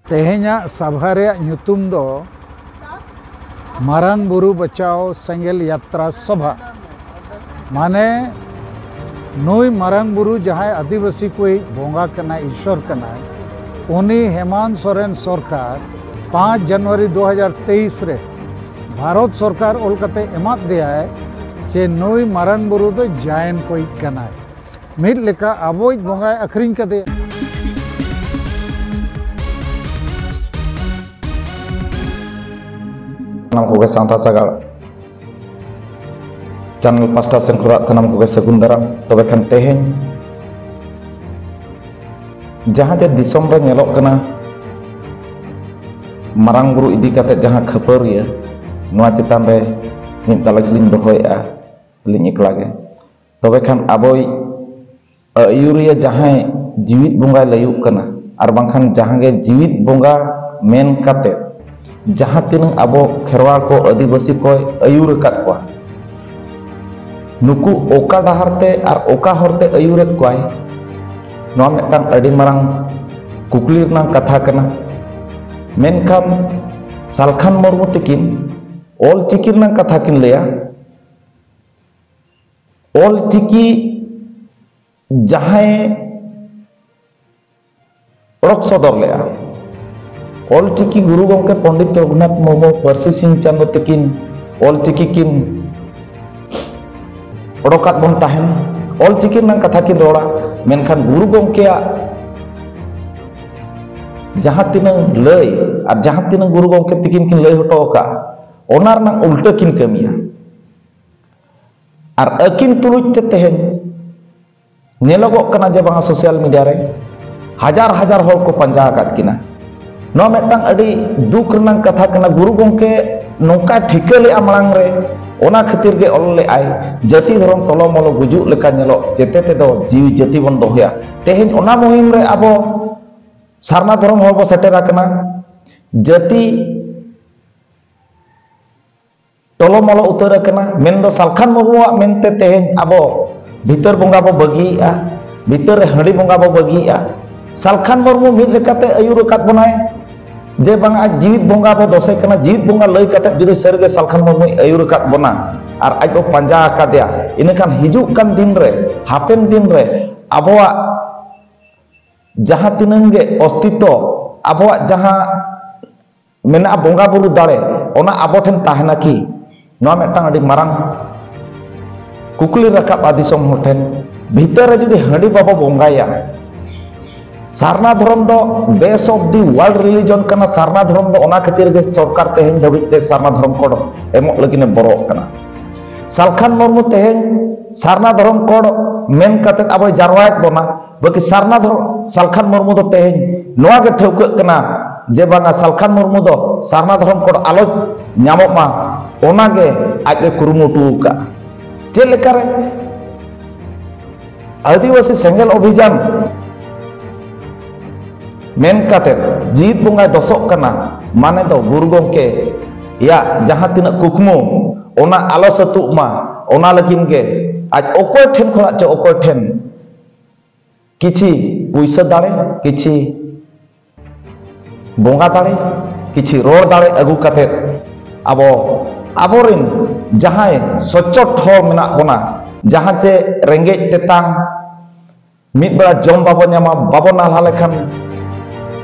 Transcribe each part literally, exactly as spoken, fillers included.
ᱛᱮᱦᱮᱧᱟᱜ ᱥᱟᱵᱷᱟ ᱨᱮᱭᱟᱜ ᱧᱩᱛᱩᱢ ᱫᱚ ᱢᱟᱨᱟᱝ ᱵᱩᱨᱩ ᱵᱟᱪᱟᱣ ᱥᱮᱸᱜᱮᱞ ᱭᱟᱛᱨᱟ ᱥᱚᱵᱷᱟ᱾ ᱢᱟᱱᱮ, ᱱᱩᱭ ᱢᱟᱨᱟᱝ ᱵᱩᱨᱩ ᱡᱟᱦᱟᱸᱭ ᱟᱹᱫᱤᱵᱟᱹᱥᱤ ᱠᱚᱭᱤᱡ ᱵᱚᱸᱜᱟ ᱠᱟᱱᱟᱭ, ᱤᱥᱥᱚᱨ ᱠᱟᱱᱟᱭ, ᱩᱱᱤ ᱦᱮᱢᱟᱱᱛ ᱥᱚᱨᱮᱱ ᱥᱚᱨᱠᱟᱨ ᱯᱟᱸᱪ ᱡᱟᱱᱩᱣᱟᱨᱤ ᱫᱩ ᱦᱟᱡᱟᱨ ᱛᱮᱭᱤᱥ ᱨᱮ ᱵᱷᱟᱨᱚᱛ ᱥᱚᱨᱠᱟᱨ ᱚᱞ ᱠᱟᱛᱮ ᱮᱢᱟᱫ ᱫᱮᱭᱟᱭ ᱡᱮ ᱱᱩᱭ ᱢᱟᱨᱟᱝ ᱵᱩᱨᱩ ᱫᱚ ᱡᱟᱭᱮᱱ ᱠᱚᱭᱤᱡ ᱠᱟᱱᱟᱭ᱾ ᱢᱤᱫ ᱞᱮᱠᱟ ᱟᱵᱚᱭᱤᱡ ᱵᱚᱸᱜᱟᱭ ᱟᱹᱠᱷᱨᱤᱧ ᱠᱟᱫᱮᱭᱟ᱾ ᱥᱟᱱᱟᱢ ᱠᱚᱜᱮ ᱥᱟᱶᱛᱟ ᱥᱟᱜᱟᱲ ᱪᱮᱱᱮᱞ ᱯᱟᱥᱴᱟ ᱥᱮᱱ ᱠᱷᱚᱱᱟᱜ ᱥᱟᱱᱟᱢ ᱠᱚᱜᱮ ᱥᱟᱹᱜᱩᱱ ᱫᱟᱨᱟᱢ᱾ ᱛᱚᱵᱮ ᱠᱷᱟᱱ ᱛᱮᱦᱮᱧ ᱡᱟᱦᱟᱸ ᱡᱮ ᱫᱤᱥᱚᱢ ᱨᱮ ᱧᱮᱞᱚᱜ ᱠᱟᱱᱟ, ᱢᱟᱨᱟᱝ ᱵᱩᱨᱩ ᱤᱫᱤ ᱠᱟᱛᱮ ᱡᱟᱦᱟᱸ ᱠᱷᱟᱹᱯᱟᱹᱨᱤᱭᱟᱹ, ᱱᱚᱣᱟ ᱪᱮᱛᱟᱱ ᱨᱮ ᱢᱤᱫ ᱜᱟᱞᱚᱪ ᱞᱤᱧ ᱫᱚᱦᱚᱭᱮᱫᱼᱟ ᱟᱹᱞᱤᱧ ᱮᱠᱞᱟ ᱜᱮ᱾ ᱛᱚᱵᱮ ᱠᱷᱟᱱ ᱟᱵᱚᱭᱤᱡ ᱟᱹᱭᱩᱨᱤᱭᱟᱹ ᱡᱟᱦᱟᱸᱭ ᱡᱤᱣᱤᱫ ᱵᱚᱸᱜᱟᱭ ᱞᱟᱹᱭᱩᱜ ᱠᱟᱱᱟ, ᱟᱨ ᱵᱟᱝᱠᱷᱟᱱ ᱡᱟᱦᱟᱸ ᱜᱮ ᱡᱤᱣᱤᱫ ᱵᱚᱸᱜᱟ ᱢᱮᱱ ᱠᱟᱛᱮ ᱡᱟᱦᱟᱸ ᱛᱤᱱᱟᱹᱜ ᱟᱵᱚ ᱠᱷᱮᱨᱣᱟᱲ ᱠᱚ, ᱟᱹᱫᱤᱵᱟᱹᱥᱤ ᱠᱚᱭ ᱟᱹᱭᱩᱨ ᱟᱠᱟᱫ ᱠᱚᱣᱟ, ᱱᱩᱠᱩ ᱚᱠᱟ ᱰᱟᱦᱟᱨ ᱛᱮ ᱟᱨ ᱚᱠᱟ ᱦᱚᱨ ᱛᱮ ᱟᱹᱭᱩᱨᱮᱫ ᱠᱚᱣᱟᱭ, ᱱᱚᱣᱟ ᱢᱤᱫᱴᱟᱝ ᱟᱹᱰᱤ ᱢᱟᱨᱟᱝ ᱠᱩᱠᱞᱤ ᱨᱮᱱᱟᱜ ᱠᱟᱛᱷᱟ ᱠᱟᱱᱟ᱾ ᱢᱮᱱᱠᱷᱟᱱ ᱥᱟᱞᱠᱷᱟᱱ ᱢᱩᱨᱢᱩ ᱛᱤᱠᱤᱱ ᱚᱞ ᱪᱤᱠᱤ ᱨᱮᱱᱟᱜ ᱠᱟᱛᱷᱟ ᱠᱤᱱ ᱞᱟᱹᱭᱟ, ᱚᱞ ᱪᱤᱠᱤ ᱡᱟᱦᱟᱸᱭ ᱚᱰᱚᱠ ᱥᱚᱫᱚᱨ ᱞᱮᱫᱼᱟ, ᱚᱞ ᱪᱤᱠᱤ ᱜᱩᱨᱩ ᱜᱚᱢᱠᱮ ᱯᱚᱱᱰᱤᱛ ᱨᱚᱜᱷᱩᱱᱟᱛᱷ ᱢᱩᱨᱢᱩ, ᱯᱟᱹᱨᱥᱤ ᱥᱤᱧ ᱪᱟᱸᱫᱚ ᱛᱟᱹᱠᱤᱱ ᱚᱞ ᱪᱤᱠᱤ ᱠᱤᱱ ᱚᱰᱚᱠᱟᱫ ᱵᱚᱱ ᱛᱟᱦᱮᱱ, ᱚᱞ ᱪᱤᱠᱤ ᱨᱮᱱᱟᱜ ᱠᱟᱛᱷᱟ ᱠᱤᱱ ᱨᱚᱲᱟ, ᱢᱮᱱᱠᱷᱟᱱ ᱜᱩᱨᱩ ᱜᱚᱢᱠᱮᱭᱟᱜ ᱡᱟᱦᱟᱸ ᱛᱤᱱᱟᱹᱝ ᱞᱟᱹᱭ ᱟᱨ ᱡᱟᱦᱟᱸ ᱛᱤᱱᱟᱹᱝ ᱜᱩᱨᱩ ᱜᱚᱢᱠᱮ ᱛᱤᱠᱤᱱ ᱠᱤᱱ ᱞᱟᱹᱭ ᱦᱚᱴᱚ ᱟᱠᱟᱫᱼᱟ, ᱚᱱᱟ ᱨᱮᱱᱟᱜ ᱩᱞᱴᱟᱹ ᱠᱤᱱ ᱠᱟᱹᱢᱤᱭᱟ᱾ ᱟᱨ ᱟᱹᱠᱤᱱ ᱛᱩᱞᱩᱡ ᱛᱮ ᱛᱮᱦᱮᱧ ᱧᱮᱞᱚᱜᱚᱜ ᱠᱟᱱᱟ ᱡᱮ ᱵᱟᱝᱟ ᱥᱳᱥᱟᱞ ᱢᱤᱰᱤᱭᱟ ᱨᱮ ᱦᱟᱡᱟᱨ ᱦᱟᱡᱟᱨ ᱦᱚᱲ ᱠᱚ ᱯᱟᱸᱡᱟ ᱟᱠᱟᱫ ᱠᱤᱱᱟ᱾ ᱱᱚᱣᱟ ᱢᱤᱫᱴᱟᱝ ᱟᱹᱰᱤ ᱫᱩᱠ ᱨᱮᱱᱟᱜ ᱠᱟᱛᱷᱟ ᱠᱟᱱᱟ᱾ ᱜᱩᱨᱩ ᱜᱚᱢᱠᱮ ᱱᱚᱝᱠᱟ ᱴᱷᱤᱠᱟᱹ ᱞᱮᱫᱼᱟ ᱢᱟᱲᱟᱝ ᱨᱮ, ᱚᱱᱟ ᱠᱷᱟᱹᱛᱤᱨ ᱜᱮ ᱚᱞ ᱞᱮᱫᱼᱟᱭ, "ᱡᱟᱹᱛᱤ ᱫᱷᱚᱨᱚᱢ ᱴᱚᱞᱚ ᱢᱚᱞᱚ ᱜᱩᱡᱩᱜ ᱞᱮᱠᱟ ᱧᱮᱞᱚᱜ, ᱡᱮᱛᱮ ᱛᱮᱫᱚ ᱡᱤᱣᱤ ᱡᱟᱹᱛᱤ ᱵᱚᱱ ᱫᱚᱦᱚᱭᱟ᱾" ᱛᱮᱦᱮᱧ ᱚᱱᱟ ᱢᱩᱦᱤᱢ ᱨᱮ ᱟᱵᱚ ᱥᱟᱨᱱᱟ ᱫᱷᱚᱨᱚᱢ ᱦᱚᱲ ᱵᱚ ᱥᱮᱴᱮᱨ ᱟᱠᱟᱱᱟ᱾ ᱡᱟᱹᱛᱤ ᱴᱚᱞᱚᱢᱚᱞᱚ ᱩᱛᱟᱹᱨ ᱟᱠᱟᱱᱟ, ᱢᱮᱱᱫᱚ ᱥᱟᱞᱠᱷᱟᱱ ᱢᱩᱨᱢᱩᱣᱟᱜ ᱢᱮᱱᱛᱮ ᱛᱮᱦᱮᱧ ᱟᱵᱚ ᱵᱷᱤᱛᱟᱹᱨ ᱵᱚᱸᱜᱟ ᱵᱚ ᱵᱟᱹᱜᱤᱭᱮᱫᱼᱟ, ᱵᱷᱤᱛᱟᱹᱨ ᱨᱮ ᱦᱟᱺᱰᱤ ᱵᱚᱸᱜᱟ ᱵᱚ ᱵᱟᱹᱜᱤᱭᱮᱫᱼᱟ᱾ ᱥᱟᱞᱠᱷᱟᱱ ᱢᱩᱨᱢᱩ ᱢᱤᱫ ᱞᱮᱠᱟᱛᱮ ᱟᱹᱭᱩᱨ ᱟᱠᱟᱫ ᱵᱚᱱᱟᱭ, ᱡᱮ ᱵᱟᱝ ᱟᱡ ᱡᱤᱣᱤᱫ ᱵᱚᱸᱜᱟ ᱵᱚ ᱫᱚᱥᱮ ᱠᱟᱱᱟ, ᱡᱤᱣᱤᱫ ᱵᱚᱸᱜᱟ ᱞᱟᱹᱭ ᱠᱟᱛᱮ ᱡᱩᱫᱤ ᱥᱟᱹᱨᱤᱜᱮ ᱥᱟᱞᱠᱷᱟᱱ ᱢᱩᱨᱢᱩᱭ ᱟᱹᱭᱩᱨ ᱟᱠᱟᱫ ᱵᱚᱱᱟ ᱟᱨ ᱟᱡ ᱵᱚ ᱯᱟᱸᱡᱟ ᱟᱠᱟᱫᱮᱭᱟ, ᱤᱱᱟᱹᱠᱷᱟᱱ ᱦᱤᱡᱩᱜ ᱠᱟᱱ ᱫᱤᱱ ᱨᱮ, ᱦᱟᱯᱮᱱ ᱫᱤᱱ ᱨᱮ ᱟᱵᱚᱣᱟᱜ ᱡᱟᱦᱟᱸ ᱛᱤᱱᱟᱹᱝ ᱜᱮ ᱚᱥᱛᱤᱛᱚ, ᱟᱵᱚᱣᱟᱜ ᱡᱟᱦᱟᱸ ᱢᱮᱱᱟᱜᱼᱟ ᱵᱚᱸᱜᱟ ᱵᱩᱨᱩ ᱫᱟᱲᱮ, ᱚᱱᱟ ᱟᱵᱚ ᱴᱷᱮᱱ ᱛᱟᱦᱮᱱᱟ ᱠᱤ? ᱱᱚᱣᱟ ᱢᱤᱫᱴᱟᱝ ᱟᱹᱰᱤ ᱢᱟᱨᱟᱝ ᱠᱩᱠᱞᱤ ᱨᱟᱠᱟᱵᱼᱟ ᱫᱤᱥᱚᱢ ᱦᱚᱲ ᱴᱷᱮᱱ᱾ ᱵᱷᱤᱛᱟᱹᱨ ᱨᱮ ᱡᱩᱫᱤ ᱦᱟᱺᱰᱤ ᱵᱟᱵᱚ ᱵᱚᱸᱜᱟᱭᱟ, ᱥᱟᱨᱱᱟ ᱫᱷᱚᱨᱚᱢ ᱫᱚ best of the world religion ᱠᱟᱱᱟ᱾ ᱥᱟᱨᱱᱟ ᱫᱷᱚᱨᱚᱢ ᱫᱚ ᱚᱱᱟ ᱠᱷᱟᱹᱛᱤᱨ ᱜᱮ ᱥᱚᱨᱠᱟᱨ ᱛᱮᱦᱮᱧ ᱫᱷᱟᱹᱵᱤᱡ ᱛᱮ ᱥᱟᱨᱱᱟ ᱫᱷᱚᱨᱚᱢ ᱠᱳᱰ ᱮᱢᱚᱜ ᱞᱟᱹᱜᱤᱫ ᱮ ᱵᱚᱨᱚᱜ ᱠᱟᱱᱟ᱾ ᱥᱟᱞᱠᱷᱟᱱ ᱢᱩᱨᱢᱩ ᱛᱮᱦᱮᱧ ᱥᱟᱨᱱᱟ ᱫᱷᱚᱨᱚᱢ ᱠᱳᱰ ᱢᱮᱱ ᱠᱟᱛᱮ ᱟᱵᱚᱭ ᱡᱟᱨᱣᱟᱭᱮᱫ ᱵᱚᱱᱟ, ᱵᱟᱹᱠᱤ ᱥᱟᱨᱱᱟ ᱫᱷᱚᱨᱚᱢ, ᱥᱟᱞᱠᱷᱟᱱ ᱢᱩᱨᱢᱩ ᱫᱚ ᱛᱮᱦᱮᱧ ᱱᱚᱣᱟ ᱜᱮ ᱴᱷᱟᱹᱣᱠᱟᱹᱜ ᱠᱟᱱᱟ ᱡᱮ ᱵᱟᱝᱟ, ᱥᱟᱞᱠᱷᱟᱱ ᱢᱩᱨᱢᱩ ᱫᱚ ᱥᱟᱨᱱᱟ ᱫᱷᱚᱨᱚᱢ ᱠᱳᱰ ᱟᱞᱚ ᱧᱟᱢᱚᱜ ᱢᱟ, ᱚᱱᱟ ᱜᱮ ᱟᱡ ᱮ ᱠᱩᱨᱩᱢᱩᱴᱩ ᱟᱠᱟᱫᱼᱟ᱾ ᱪᱮᱫ ᱞᱮᱠᱟᱨᱮ? ᱟᱹᱫᱤᱵᱟᱹᱥᱤ ᱥᱮᱸᱜᱮᱞ ᱚᱵᱷᱤᱡᱟᱱ ᱢᱮᱱ ᱠᱟᱛᱮ ᱡᱤᱣᱤᱫ ᱵᱚᱸᱜᱟᱭ ᱫᱚᱥᱚᱜ ᱠᱟᱱᱟ, ᱢᱟᱱᱮ ᱫᱚ ᱜᱩᱨᱩ ᱜᱚᱢᱠᱮ ᱭᱟᱜ ᱡᱟᱦᱟᱸ ᱛᱤᱱᱟᱹᱜ ᱠᱩᱠᱢᱩ, ᱚᱱᱟ ᱟᱞᱚ ᱥᱟᱹᱛᱩᱜ ᱢᱟ, ᱚᱱᱟ ᱞᱟᱹᱜᱤᱫ ᱜᱮ ᱟᱡ ᱚᱠᱚᱭ ᱴᱷᱮᱱ ᱠᱷᱚᱱᱟᱜ ᱪᱚ ᱚᱠᱚᱭ ᱴᱷᱮᱱ ᱠᱤᱪᱷᱤ ᱯᱩᱭᱥᱟᱹ ᱫᱟᱲᱮ, ᱠᱤᱪᱷᱤ ᱵᱚᱸᱜᱟ ᱫᱟᱲᱮ, ᱠᱤᱪᱷᱤ ᱨᱚᱲ ᱫᱟᱲᱮ ᱟᱹᱜᱩ ᱠᱟᱛᱮ ᱟᱵᱚ, ᱟᱵᱚᱨᱮᱱ ᱡᱟᱦᱟᱸᱭ ᱥᱚᱪᱪᱚᱴ ᱦᱚᱲ ᱢᱮᱱᱟᱜ ᱵᱚᱱᱟ, ᱡᱟᱦᱟᱸ ᱪᱮ ᱨᱮᱸᱜᱮᱡ ᱛᱮᱛᱟᱝ, ᱢᱤᱫ ᱵᱮᱲᱟ ᱡᱚᱢ ᱵᱟᱵᱚ ᱧᱟᱢᱟ, ᱵᱟᱵᱚ ᱱᱟᱞᱦᱟ ᱞᱮᱠᱷᱟᱱ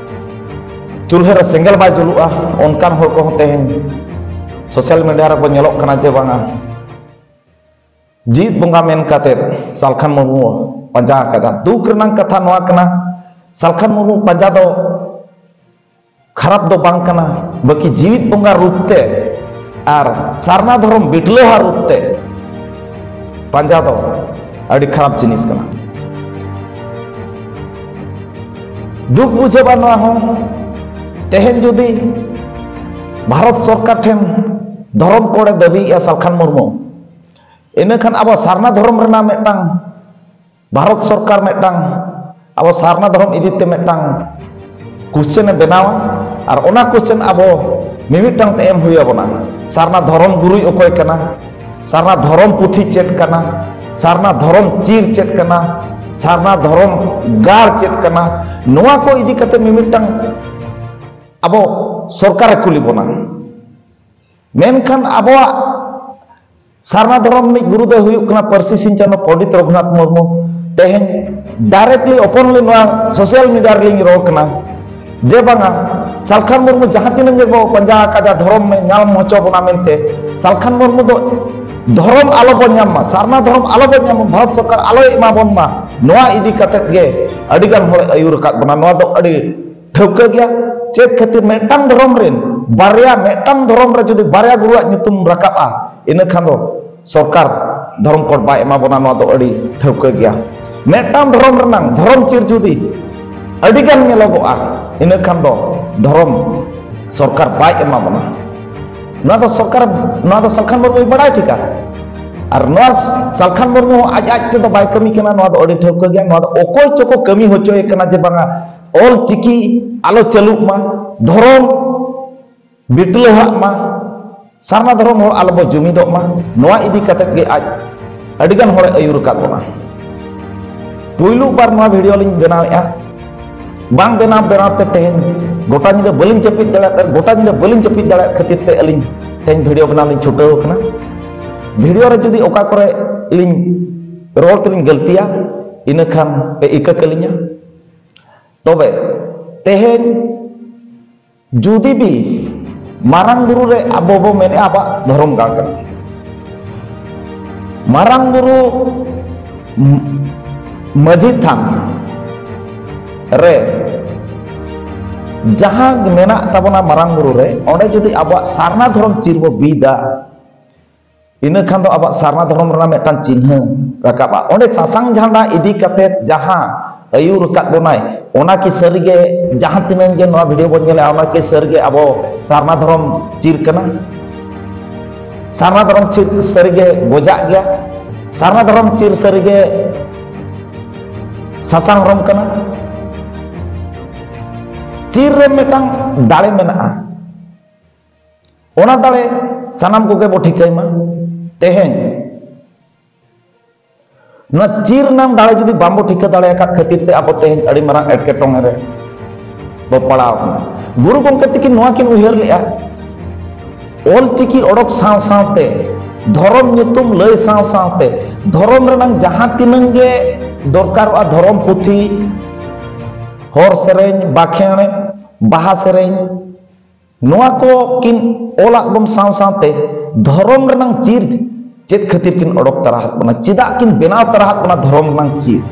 ᱪᱩᱞᱦᱟᱹ ᱨᱮ ᱥᱮᱸᱜᱮᱞ ᱵᱟᱭ ᱡᱩᱞᱩᱜᱼᱟ, ᱚᱱᱠᱟᱱ ᱦᱚᱲ ᱠᱚᱦᱚᱸ ᱛᱮᱦᱮᱧ social media ᱨᱮᱠᱚ ᱧᱮᱞᱚᱜ ᱠᱟᱱᱟ ᱡᱮ ᱵᱟᱝᱟ, ᱡᱤᱣᱤᱫ ᱵᱚᱸᱜᱟ ᱢᱮᱱ ᱠᱟᱛᱮ ᱥᱟᱞᱠᱷᱟᱱ ᱢᱩᱨᱢᱩ ᱯᱟᱸᱡᱟ ᱟᱠᱟᱫᱟ᱾ ᱫᱩᱠ ᱨᱮᱱᱟᱜ ᱠᱟᱛᱷᱟ ᱱᱚᱣᱟ ᱠᱟᱱᱟ, ᱥᱟᱞᱠᱷᱟᱱ ᱢᱩᱨᱢᱩ ᱯᱟᱸᱡᱟ ᱫᱚ ᱠᱷᱟᱨᱟᱯ ᱫᱚ ᱵᱟᱝ ᱠᱟᱱᱟ, ᱵᱟᱹᱠᱤ ᱡᱤᱣᱤᱫ ᱵᱚᱸᱜᱟ ᱨᱩᱯ ᱛᱮ ᱟᱨ ᱥᱟᱨᱱᱟ ᱫᱷᱚᱨᱚᱢ ᱵᱤᱴᱞᱟᱹᱦᱟ ᱨᱩᱯ ᱛᱮ ᱯᱟᱸᱡᱟ ᱫᱚ ᱟᱹᱰᱤ ᱠᱷᱟᱨᱟᱯ ᱡᱤᱱᱤᱥ ᱠᱟᱱᱟ᱾ ᱫᱩᱠ ᱵᱩᱡᱷᱟᱹᱜᱼᱟ ᱱᱚᱣᱟ ᱦᱚᱸ, ᱛᱮᱦᱮᱧ ᱡᱩᱫᱤ ᱵᱷᱟᱨᱚᱛ ᱥᱚᱨᱠᱟᱨ ᱴᱷᱮᱱ ᱫᱷᱚᱨᱚᱢ ᱠᱳᱰ ᱮ ᱫᱟᱹᱵᱤᱭᱮᱫᱼᱟ ᱥᱟᱞᱠᱷᱟᱱ ᱢᱩᱨᱢᱩ, ᱤᱱᱟᱹᱠᱷᱟᱱ ᱟᱵᱚ ᱥᱟᱨᱱᱟ ᱫᱷᱚᱨᱚᱢ ᱨᱮᱱᱟᱜ ᱢᱤᱫᱴᱟᱝ, ᱵᱷᱟᱨᱚᱛ ᱥᱚᱨᱠᱟᱨ ᱢᱤᱫᱴᱟᱝ ᱟᱵᱚ ᱥᱟᱨᱱᱟ ᱫᱷᱚᱨᱚᱢ ᱤᱫᱤ ᱛᱮ ᱢᱤᱫᱴᱟᱝ question ᱮ ᱵᱮᱱᱟᱣᱟ, ᱟᱨ ᱚᱱᱟ question ᱟᱵᱚ ᱢᱤᱢᱤᱫᱴᱟᱝ ᱛᱮ ᱮᱢ ᱦᱩᱭ ᱟᱵᱚᱱᱟ᱾ ᱥᱟᱨᱱᱟ ᱫᱷᱚᱨᱚᱢ ᱜᱩᱨᱩᱭ ᱚᱠᱚᱭ ᱠᱟᱱᱟ, ᱥᱟᱨᱱᱟ ᱫᱷᱚᱨᱚᱢ ᱯᱩᱛᱷᱤ ᱪᱮᱫ ᱠᱟᱱᱟ, ᱥᱟᱨᱱᱟ ᱫᱷᱚᱨᱚᱢ ᱪᱤᱨ ᱪᱮᱫ ᱠᱟᱱᱟ, ᱥᱟᱨᱱᱟ ᱫᱷᱚᱨᱚᱢ ᱜᱟᱲ ᱪᱮᱫ ᱠᱟᱱᱟ, ᱱᱚᱣᱟ ᱠᱚ ᱤᱫᱤ ᱠᱟᱛᱮ ᱢᱤᱢᱤᱫᱴᱟᱝ ᱟᱵᱚ ᱥᱚᱨᱠᱟᱨᱮ ᱠᱩᱞᱤ ᱵᱚᱱᱟ᱾ ᱢᱮᱱᱠᱷᱟᱱ ᱟᱵᱚᱣᱟᱜ ᱥᱟᱨᱱᱟ ᱫᱷᱚᱨᱚᱢ ᱨᱤᱱᱤᱡ ᱜᱩᱨᱩ ᱫᱚᱭ ᱦᱩᱭᱩᱜ ᱠᱟᱱᱟ ᱯᱟᱹᱨᱥᱤ ᱥᱤᱧ ᱪᱟᱸᱫᱚ ᱯᱚᱸᱰᱤᱛ ᱨᱚᱜᱷᱩᱱᱟᱛᱷ ᱢᱩᱨᱢᱩ᱾ ᱛᱮᱦᱮᱧ directly openly ᱱᱚᱣᱟ social media ᱨᱮᱞᱤᱧ ᱨᱚᱲ ᱠᱟᱱᱟ ᱡᱮ ᱵᱟᱝᱟ, ᱥᱟᱞᱠᱷᱟᱱ ᱢᱩᱨᱢᱩ ᱡᱟᱦᱟᱸ ᱛᱤᱱᱟᱹᱜ ᱜᱮᱵᱚ ᱯᱟᱸᱡᱟ ᱟᱠᱟᱫᱟ ᱫᱷᱚᱨᱚᱢ ᱮ ᱧᱟᱢ ᱦᱚᱪᱚ ᱵᱚᱱᱟ ᱢᱮᱱᱛᱮ, ᱥᱟᱞᱠᱷᱟᱱ ᱢᱩᱨᱢᱩ ᱫᱚ ᱫᱷᱚᱨᱚᱢ ᱟᱞᱚ ᱵᱚᱱ ᱧᱟᱢ ᱢᱟ, ᱥᱟᱨᱱᱟ ᱫᱷᱚᱨᱚᱢ ᱟᱞᱚ ᱵᱚᱱ ᱧᱟᱢ ᱢᱟ, ᱵᱷᱟᱨᱚᱛ ᱥᱚᱨᱠᱟᱨ ᱟᱞᱚᱭ ᱮᱢᱟ ᱵᱚᱱ ᱢᱟ, ᱱᱚᱣᱟ ᱤᱫᱤ ᱠᱟᱛᱮᱫ ᱜᱮ ᱟᱹᱰᱤ ᱜᱟᱱ ᱦᱚᱲᱮ ᱟᱹᱭᱩᱨ ᱟᱠᱟᱫ ᱵᱚᱱᱟ᱾ ᱱᱚᱣᱟ ᱫᱚ ᱟᱹᱰᱤ ᱴᱷᱟᱹᱣᱠᱟᱹ ᱜᱮᱭᱟ᱾ ᱪᱮᱫ ᱠᱷᱟᱹᱛᱤᱨ ᱢᱤᱫᱴᱟᱝ ᱫᱷᱚᱨᱚᱢ ᱨᱮᱱ ᱵᱟᱨᱭᱟ, ᱢᱤᱫᱴᱟᱝ ᱫᱷᱚᱨᱚᱢ ᱨᱮ ᱡᱩᱫᱤ ᱵᱟᱨᱭᱟ ᱜᱩᱨᱩᱣᱟᱜ ᱧᱩᱛᱩᱢ ᱨᱟᱠᱟᱵᱼᱟ, ᱤᱱᱟᱹ ᱠᱷᱟᱱ ᱫᱚ ᱥᱚᱨᱠᱟᱨ ᱫᱷᱚᱨᱚᱢ ᱠᱳᱰ ᱵᱟᱭ ᱮᱢᱟ ᱵᱚᱱᱟ, ᱱᱚᱣᱟ ᱫᱚ ᱟᱹᱰᱤ ᱴᱷᱟᱹᱣᱠᱟᱹ ᱜᱮᱭᱟ᱾ ᱢᱤᱫᱴᱟᱝ ᱫᱷᱚᱨᱚᱢ ᱨᱮᱱᱟᱝ ᱫᱷᱚᱨᱚᱢ ᱪᱤᱨ ᱡᱩᱫᱤ ᱟᱹᱰᱤ ᱜᱟᱱ ᱧᱮᱞᱚᱜᱚᱜᱼᱟ, ᱤᱱᱟᱹ ᱠᱷᱟᱱ ᱫᱚ ᱫᱷᱚᱨᱚᱢ ᱥᱚᱨᱠᱟᱨ ᱵᱟᱭ ᱮᱢᱟ ᱵᱚᱱᱟ᱾ ᱱᱚᱣᱟ ᱫᱚ ᱥᱚᱨᱠᱟᱨ, ᱱᱚᱣᱟ ᱫᱚ ᱥᱟᱞᱠᱷᱟᱱ ᱢᱩᱨᱢᱩᱭ ᱵᱟᱲᱟᱭ ᱴᱷᱤᱠᱟ᱾ ᱟᱨ ᱱᱚᱣᱟ ᱥᱟᱞᱠᱷᱟᱱ ᱢᱩᱨᱢᱩ ᱦᱚᱸ ᱟᱡ ᱟᱡ ᱛᱮᱫᱚ ᱵᱟᱭ ᱠᱟᱹᱢᱤ ᱠᱟᱱᱟ, ᱱᱚᱣᱟ ᱫᱚ ᱟᱹᱰᱤ ᱴᱷᱟᱹᱣᱠᱟᱹ ᱜᱮᱭᱟ᱾ ᱱᱚᱣᱟ ᱫᱚ ᱚᱠᱚᱭ ᱪᱚᱠᱚ ᱠᱟᱹᱢᱤ ᱦᱚᱪᱚᱭᱮ ᱠᱟᱱᱟ ᱡᱮ ᱵᱟᱝᱟ, ᱚᱞ ᱪᱤᱠᱤ ᱟᱞᱚ ᱪᱟᱹᱞᱩᱜ ᱢᱟ, ᱫᱷᱚᱨᱚᱢ ᱵᱤᱴᱞᱟᱹᱦᱟᱜ ᱢᱟ, ᱥᱟᱨᱱᱟ ᱫᱷᱚᱨᱚᱢ ᱦᱚᱲ ᱟᱞᱚ ᱵᱚ ᱡᱩᱢᱤᱫᱚᱜ ᱢᱟ, ᱱᱚᱣᱟ ᱤᱫᱤ ᱠᱟᱛᱮᱫ ᱜᱮ ᱟᱡ ᱟᱹᱰᱤᱜᱟᱱ ᱦᱚᱲᱮ ᱟᱹᱭᱩᱨ ᱟᱠᱟᱫ ᱵᱚᱱᱟ᱾ ᱯᱩᱭᱞᱩ ᱵᱟᱨ ᱱᱚᱣᱟ ᱵᱷᱤᱰᱤᱭᱳ ᱞᱤᱧ ᱵᱮᱱᱟᱣᱮᱫᱼᱟ, ᱵᱟᱝ ᱵᱮᱱᱟᱣ ᱵᱮᱱᱟᱣ ᱛᱮ ᱛᱮᱦᱮᱧ ᱜᱚᱴᱟ ᱧᱤᱫᱟᱹ ᱵᱟᱹᱞᱤᱧ ᱡᱟᱹᱯᱤᱫ ᱫᱟᱲᱮᱭᱟᱜ, ᱜᱚᱴᱟ ᱧᱤᱫᱟᱹ ᱵᱟᱹᱞᱤᱧ ᱡᱟᱹᱯᱤᱫ ᱫᱟᱲᱮᱭᱟᱜ ᱠᱷᱟᱹᱛᱤᱨ ᱛᱮ ᱟᱹᱞᱤᱧ ᱛᱮᱦᱮᱧ ᱵᱷᱤᱰᱤᱭᱳ ᱵᱮᱱᱟᱣ ᱞᱤᱧ ᱪᱷᱩᱴᱟᱹᱣ ᱟᱠᱟᱱᱟ᱾ ᱵᱷᱤᱰᱤᱭᱳ ᱨᱮ ᱡᱩᱫᱤ ᱚᱠᱟ ᱠᱚᱨᱮ ᱞᱤᱧ ᱨᱚᱲ ᱛᱮᱞᱤᱧ ᱜᱟᱹᱞᱛᱤᱭᱟ, ᱤᱱᱟᱹ ᱠᱷᱟᱱ ᱯᱮ ᱤᱠᱟᱹ ᱠᱟᱹᱞᱤᱧᱟ᱾ ᱛᱚᱵᱮ ᱛᱮᱦᱮᱧ ᱡᱩᱫᱤ ᱵᱤ ᱢᱟᱨᱟᱝ ᱵᱩᱨᱩ ᱨᱮ ᱟᱵᱚ ᱵᱚ ᱢᱮᱱᱮᱫᱼᱟ ᱟᱵᱚᱣᱟᱜ ᱫᱷᱚᱨᱚᱢ ᱜᱟᱲ ᱠᱟᱱᱟ, ᱢᱟᱨᱟᱝ ᱵᱩᱨᱩ ᱢ-, ᱢᱟᱹᱡᱷᱤ ᱛᱷᱟᱱ ᱨᱮ ᱡᱟᱦᱟᱸ ᱢᱮᱱᱟᱜ ᱛᱟᱵᱚᱱᱟ ᱢᱟᱨᱟᱝ ᱵᱩᱨᱩ ᱨᱮ, ᱚᱸᱰᱮ ᱡᱩᱫᱤ ᱟᱵᱚᱣᱟᱜ ᱥᱟᱨᱱᱟ ᱫᱷᱚᱨᱚᱢ ᱪᱤᱨ ᱵᱚ ᱵᱤᱫᱟ, ᱤᱱᱟᱹ ᱠᱷᱟᱱ ᱫᱚ ᱟᱵᱚᱣᱟᱜ ᱥᱟᱨᱱᱟ ᱫᱷᱚᱨᱚᱢ ᱨᱮᱱᱟᱜ ᱢᱤᱫᱴᱟᱝ ᱪᱤᱱᱦᱟᱹ ᱨᱟᱠᱟᱵᱼᱟ᱾ ᱚᱸᱰᱮ ᱥᱟᱥᱟᱝ ᱡᱷᱟᱱᱰᱟ ᱤᱫᱤ ᱠᱟᱛᱮ ᱡᱟᱦᱟᱸ ᱟᱹᱭᱩᱨ ᱟᱠᱟᱫ ᱵᱚᱱᱟᱭ, ᱚᱱᱟ ᱠᱤ ᱥᱟᱹᱨᱤᱜᱮ ᱡᱟᱦᱟᱸ ᱛᱤᱱᱟᱹᱜ ᱜᱮ ᱱᱚᱣᱟ ᱵᱷᱤᱰᱤᱭᱳ ᱵᱚᱱ ᱧᱮᱞᱟ, ᱚᱱᱟ ᱠᱤ ᱥᱟᱹᱨᱤᱜᱮ ᱟᱵᱚ ᱥᱟᱨᱱᱟ ᱫᱷᱚᱨᱚᱢ ᱪᱤᱨ ᱠᱟᱱᱟ? ᱥᱟᱨᱱᱟ ᱫᱷᱚᱨᱚᱢ ᱪᱤᱨ ᱥᱟᱹᱨᱤᱜᱮ ᱜᱚᱡᱟᱜ ᱜᱮᱭᱟ? ᱥᱟᱨᱱᱟ ᱫᱷᱚᱨᱚᱢ ᱪᱤᱨ ᱥᱟᱹᱨᱤᱜᱮ ᱥᱟᱥᱟᱝ ᱨᱚᱝ ᱠᱟᱱᱟ? ᱪᱤᱨ ᱨᱮ ᱢᱤᱫᱴᱟᱝ ᱫᱟᱲᱮ ᱢᱮᱱᱟᱜᱼᱟ, ᱚᱱᱟ ᱫᱟᱲᱮ ᱥᱟᱱᱟᱢ ᱠᱚᱜᱮ ᱵᱚ ᱴᱷᱤᱠᱟᱹᱭ ᱢᱟ᱾ ᱛᱮᱦᱮᱧ ᱱᱚᱣᱟ ᱪᱤᱨ ᱨᱮᱱᱟᱜ ᱫᱟᱲᱮ ᱡᱩᱫᱤ ᱵᱟᱝᱵᱚ ᱴᱷᱤᱠᱟᱹ ᱫᱟᱲᱮ ᱟᱠᱟᱫ ᱠᱷᱟᱹᱛᱤᱨ ᱛᱮ ᱟᱵᱚ ᱛᱮᱦᱮᱧ ᱟᱹᱰᱤ ᱢᱟᱨᱟᱝ ᱮᱴᱠᱮᱴᱚᱬᱮ ᱨᱮ ᱵᱚ ᱯᱟᱲᱟᱣ ᱟᱠᱟᱱᱟ᱾ ᱜᱩᱨᱩ ᱜᱚᱢᱠᱮ ᱛᱟᱹᱠᱤᱱ ᱱᱚᱣᱟ ᱠᱤᱱ ᱩᱭᱦᱟᱹᱨ ᱞᱮᱫᱼᱟ, ᱚᱞ ᱪᱤᱠᱤ ᱚᱰᱚᱠ ᱥᱟᱶ ᱥᱟᱶᱛᱮ, ᱫᱷᱚᱨᱚᱢ ᱧᱩᱛᱩᱢ ᱞᱟᱹᱭ ᱥᱟᱶ ᱥᱟᱶᱛᱮ, ᱫᱷᱚᱨᱚᱢ ᱨᱮᱱᱟᱝ ᱡᱟᱦᱟᱸ ᱛᱤᱱᱟᱹᱝ ᱜᱮ ᱫᱚᱨᱠᱟᱨᱚᱜᱼᱟ, ᱫᱷᱚᱨᱚᱢ ᱯᱩᱛᱷᱤ, ᱦᱚᱨ ᱥᱮᱨᱮᱧ, ᱵᱟᱠᱷᱮᱬ, ᱵᱟᱦᱟ ᱥᱮᱨᱮᱧ, ᱱᱚᱣᱟ ᱠᱚ ᱠᱤᱱ ᱚᱞᱟᱜ ᱵᱚᱱ ᱥᱟᱶ ᱥᱟᱶᱛᱮ ᱫᱷᱚᱨᱚᱢ ᱨᱮᱱᱟᱝ ᱪᱤᱨ ᱪᱮᱫ ᱠᱷᱟᱹᱛᱤᱨ ᱠᱤᱱ ᱚᱰᱚᱠ ᱛᱟᱨᱟᱦᱟᱫ ᱵᱚᱱᱟ, ᱪᱮᱫᱟᱜ ᱠᱤᱱ ᱵᱮᱱᱟᱣ ᱛᱟᱨᱟᱦᱟᱫ ᱵᱚᱱᱟ ᱫᱷᱚᱨᱚᱢ ᱨᱮᱱᱟᱝ ᱪᱤᱨ?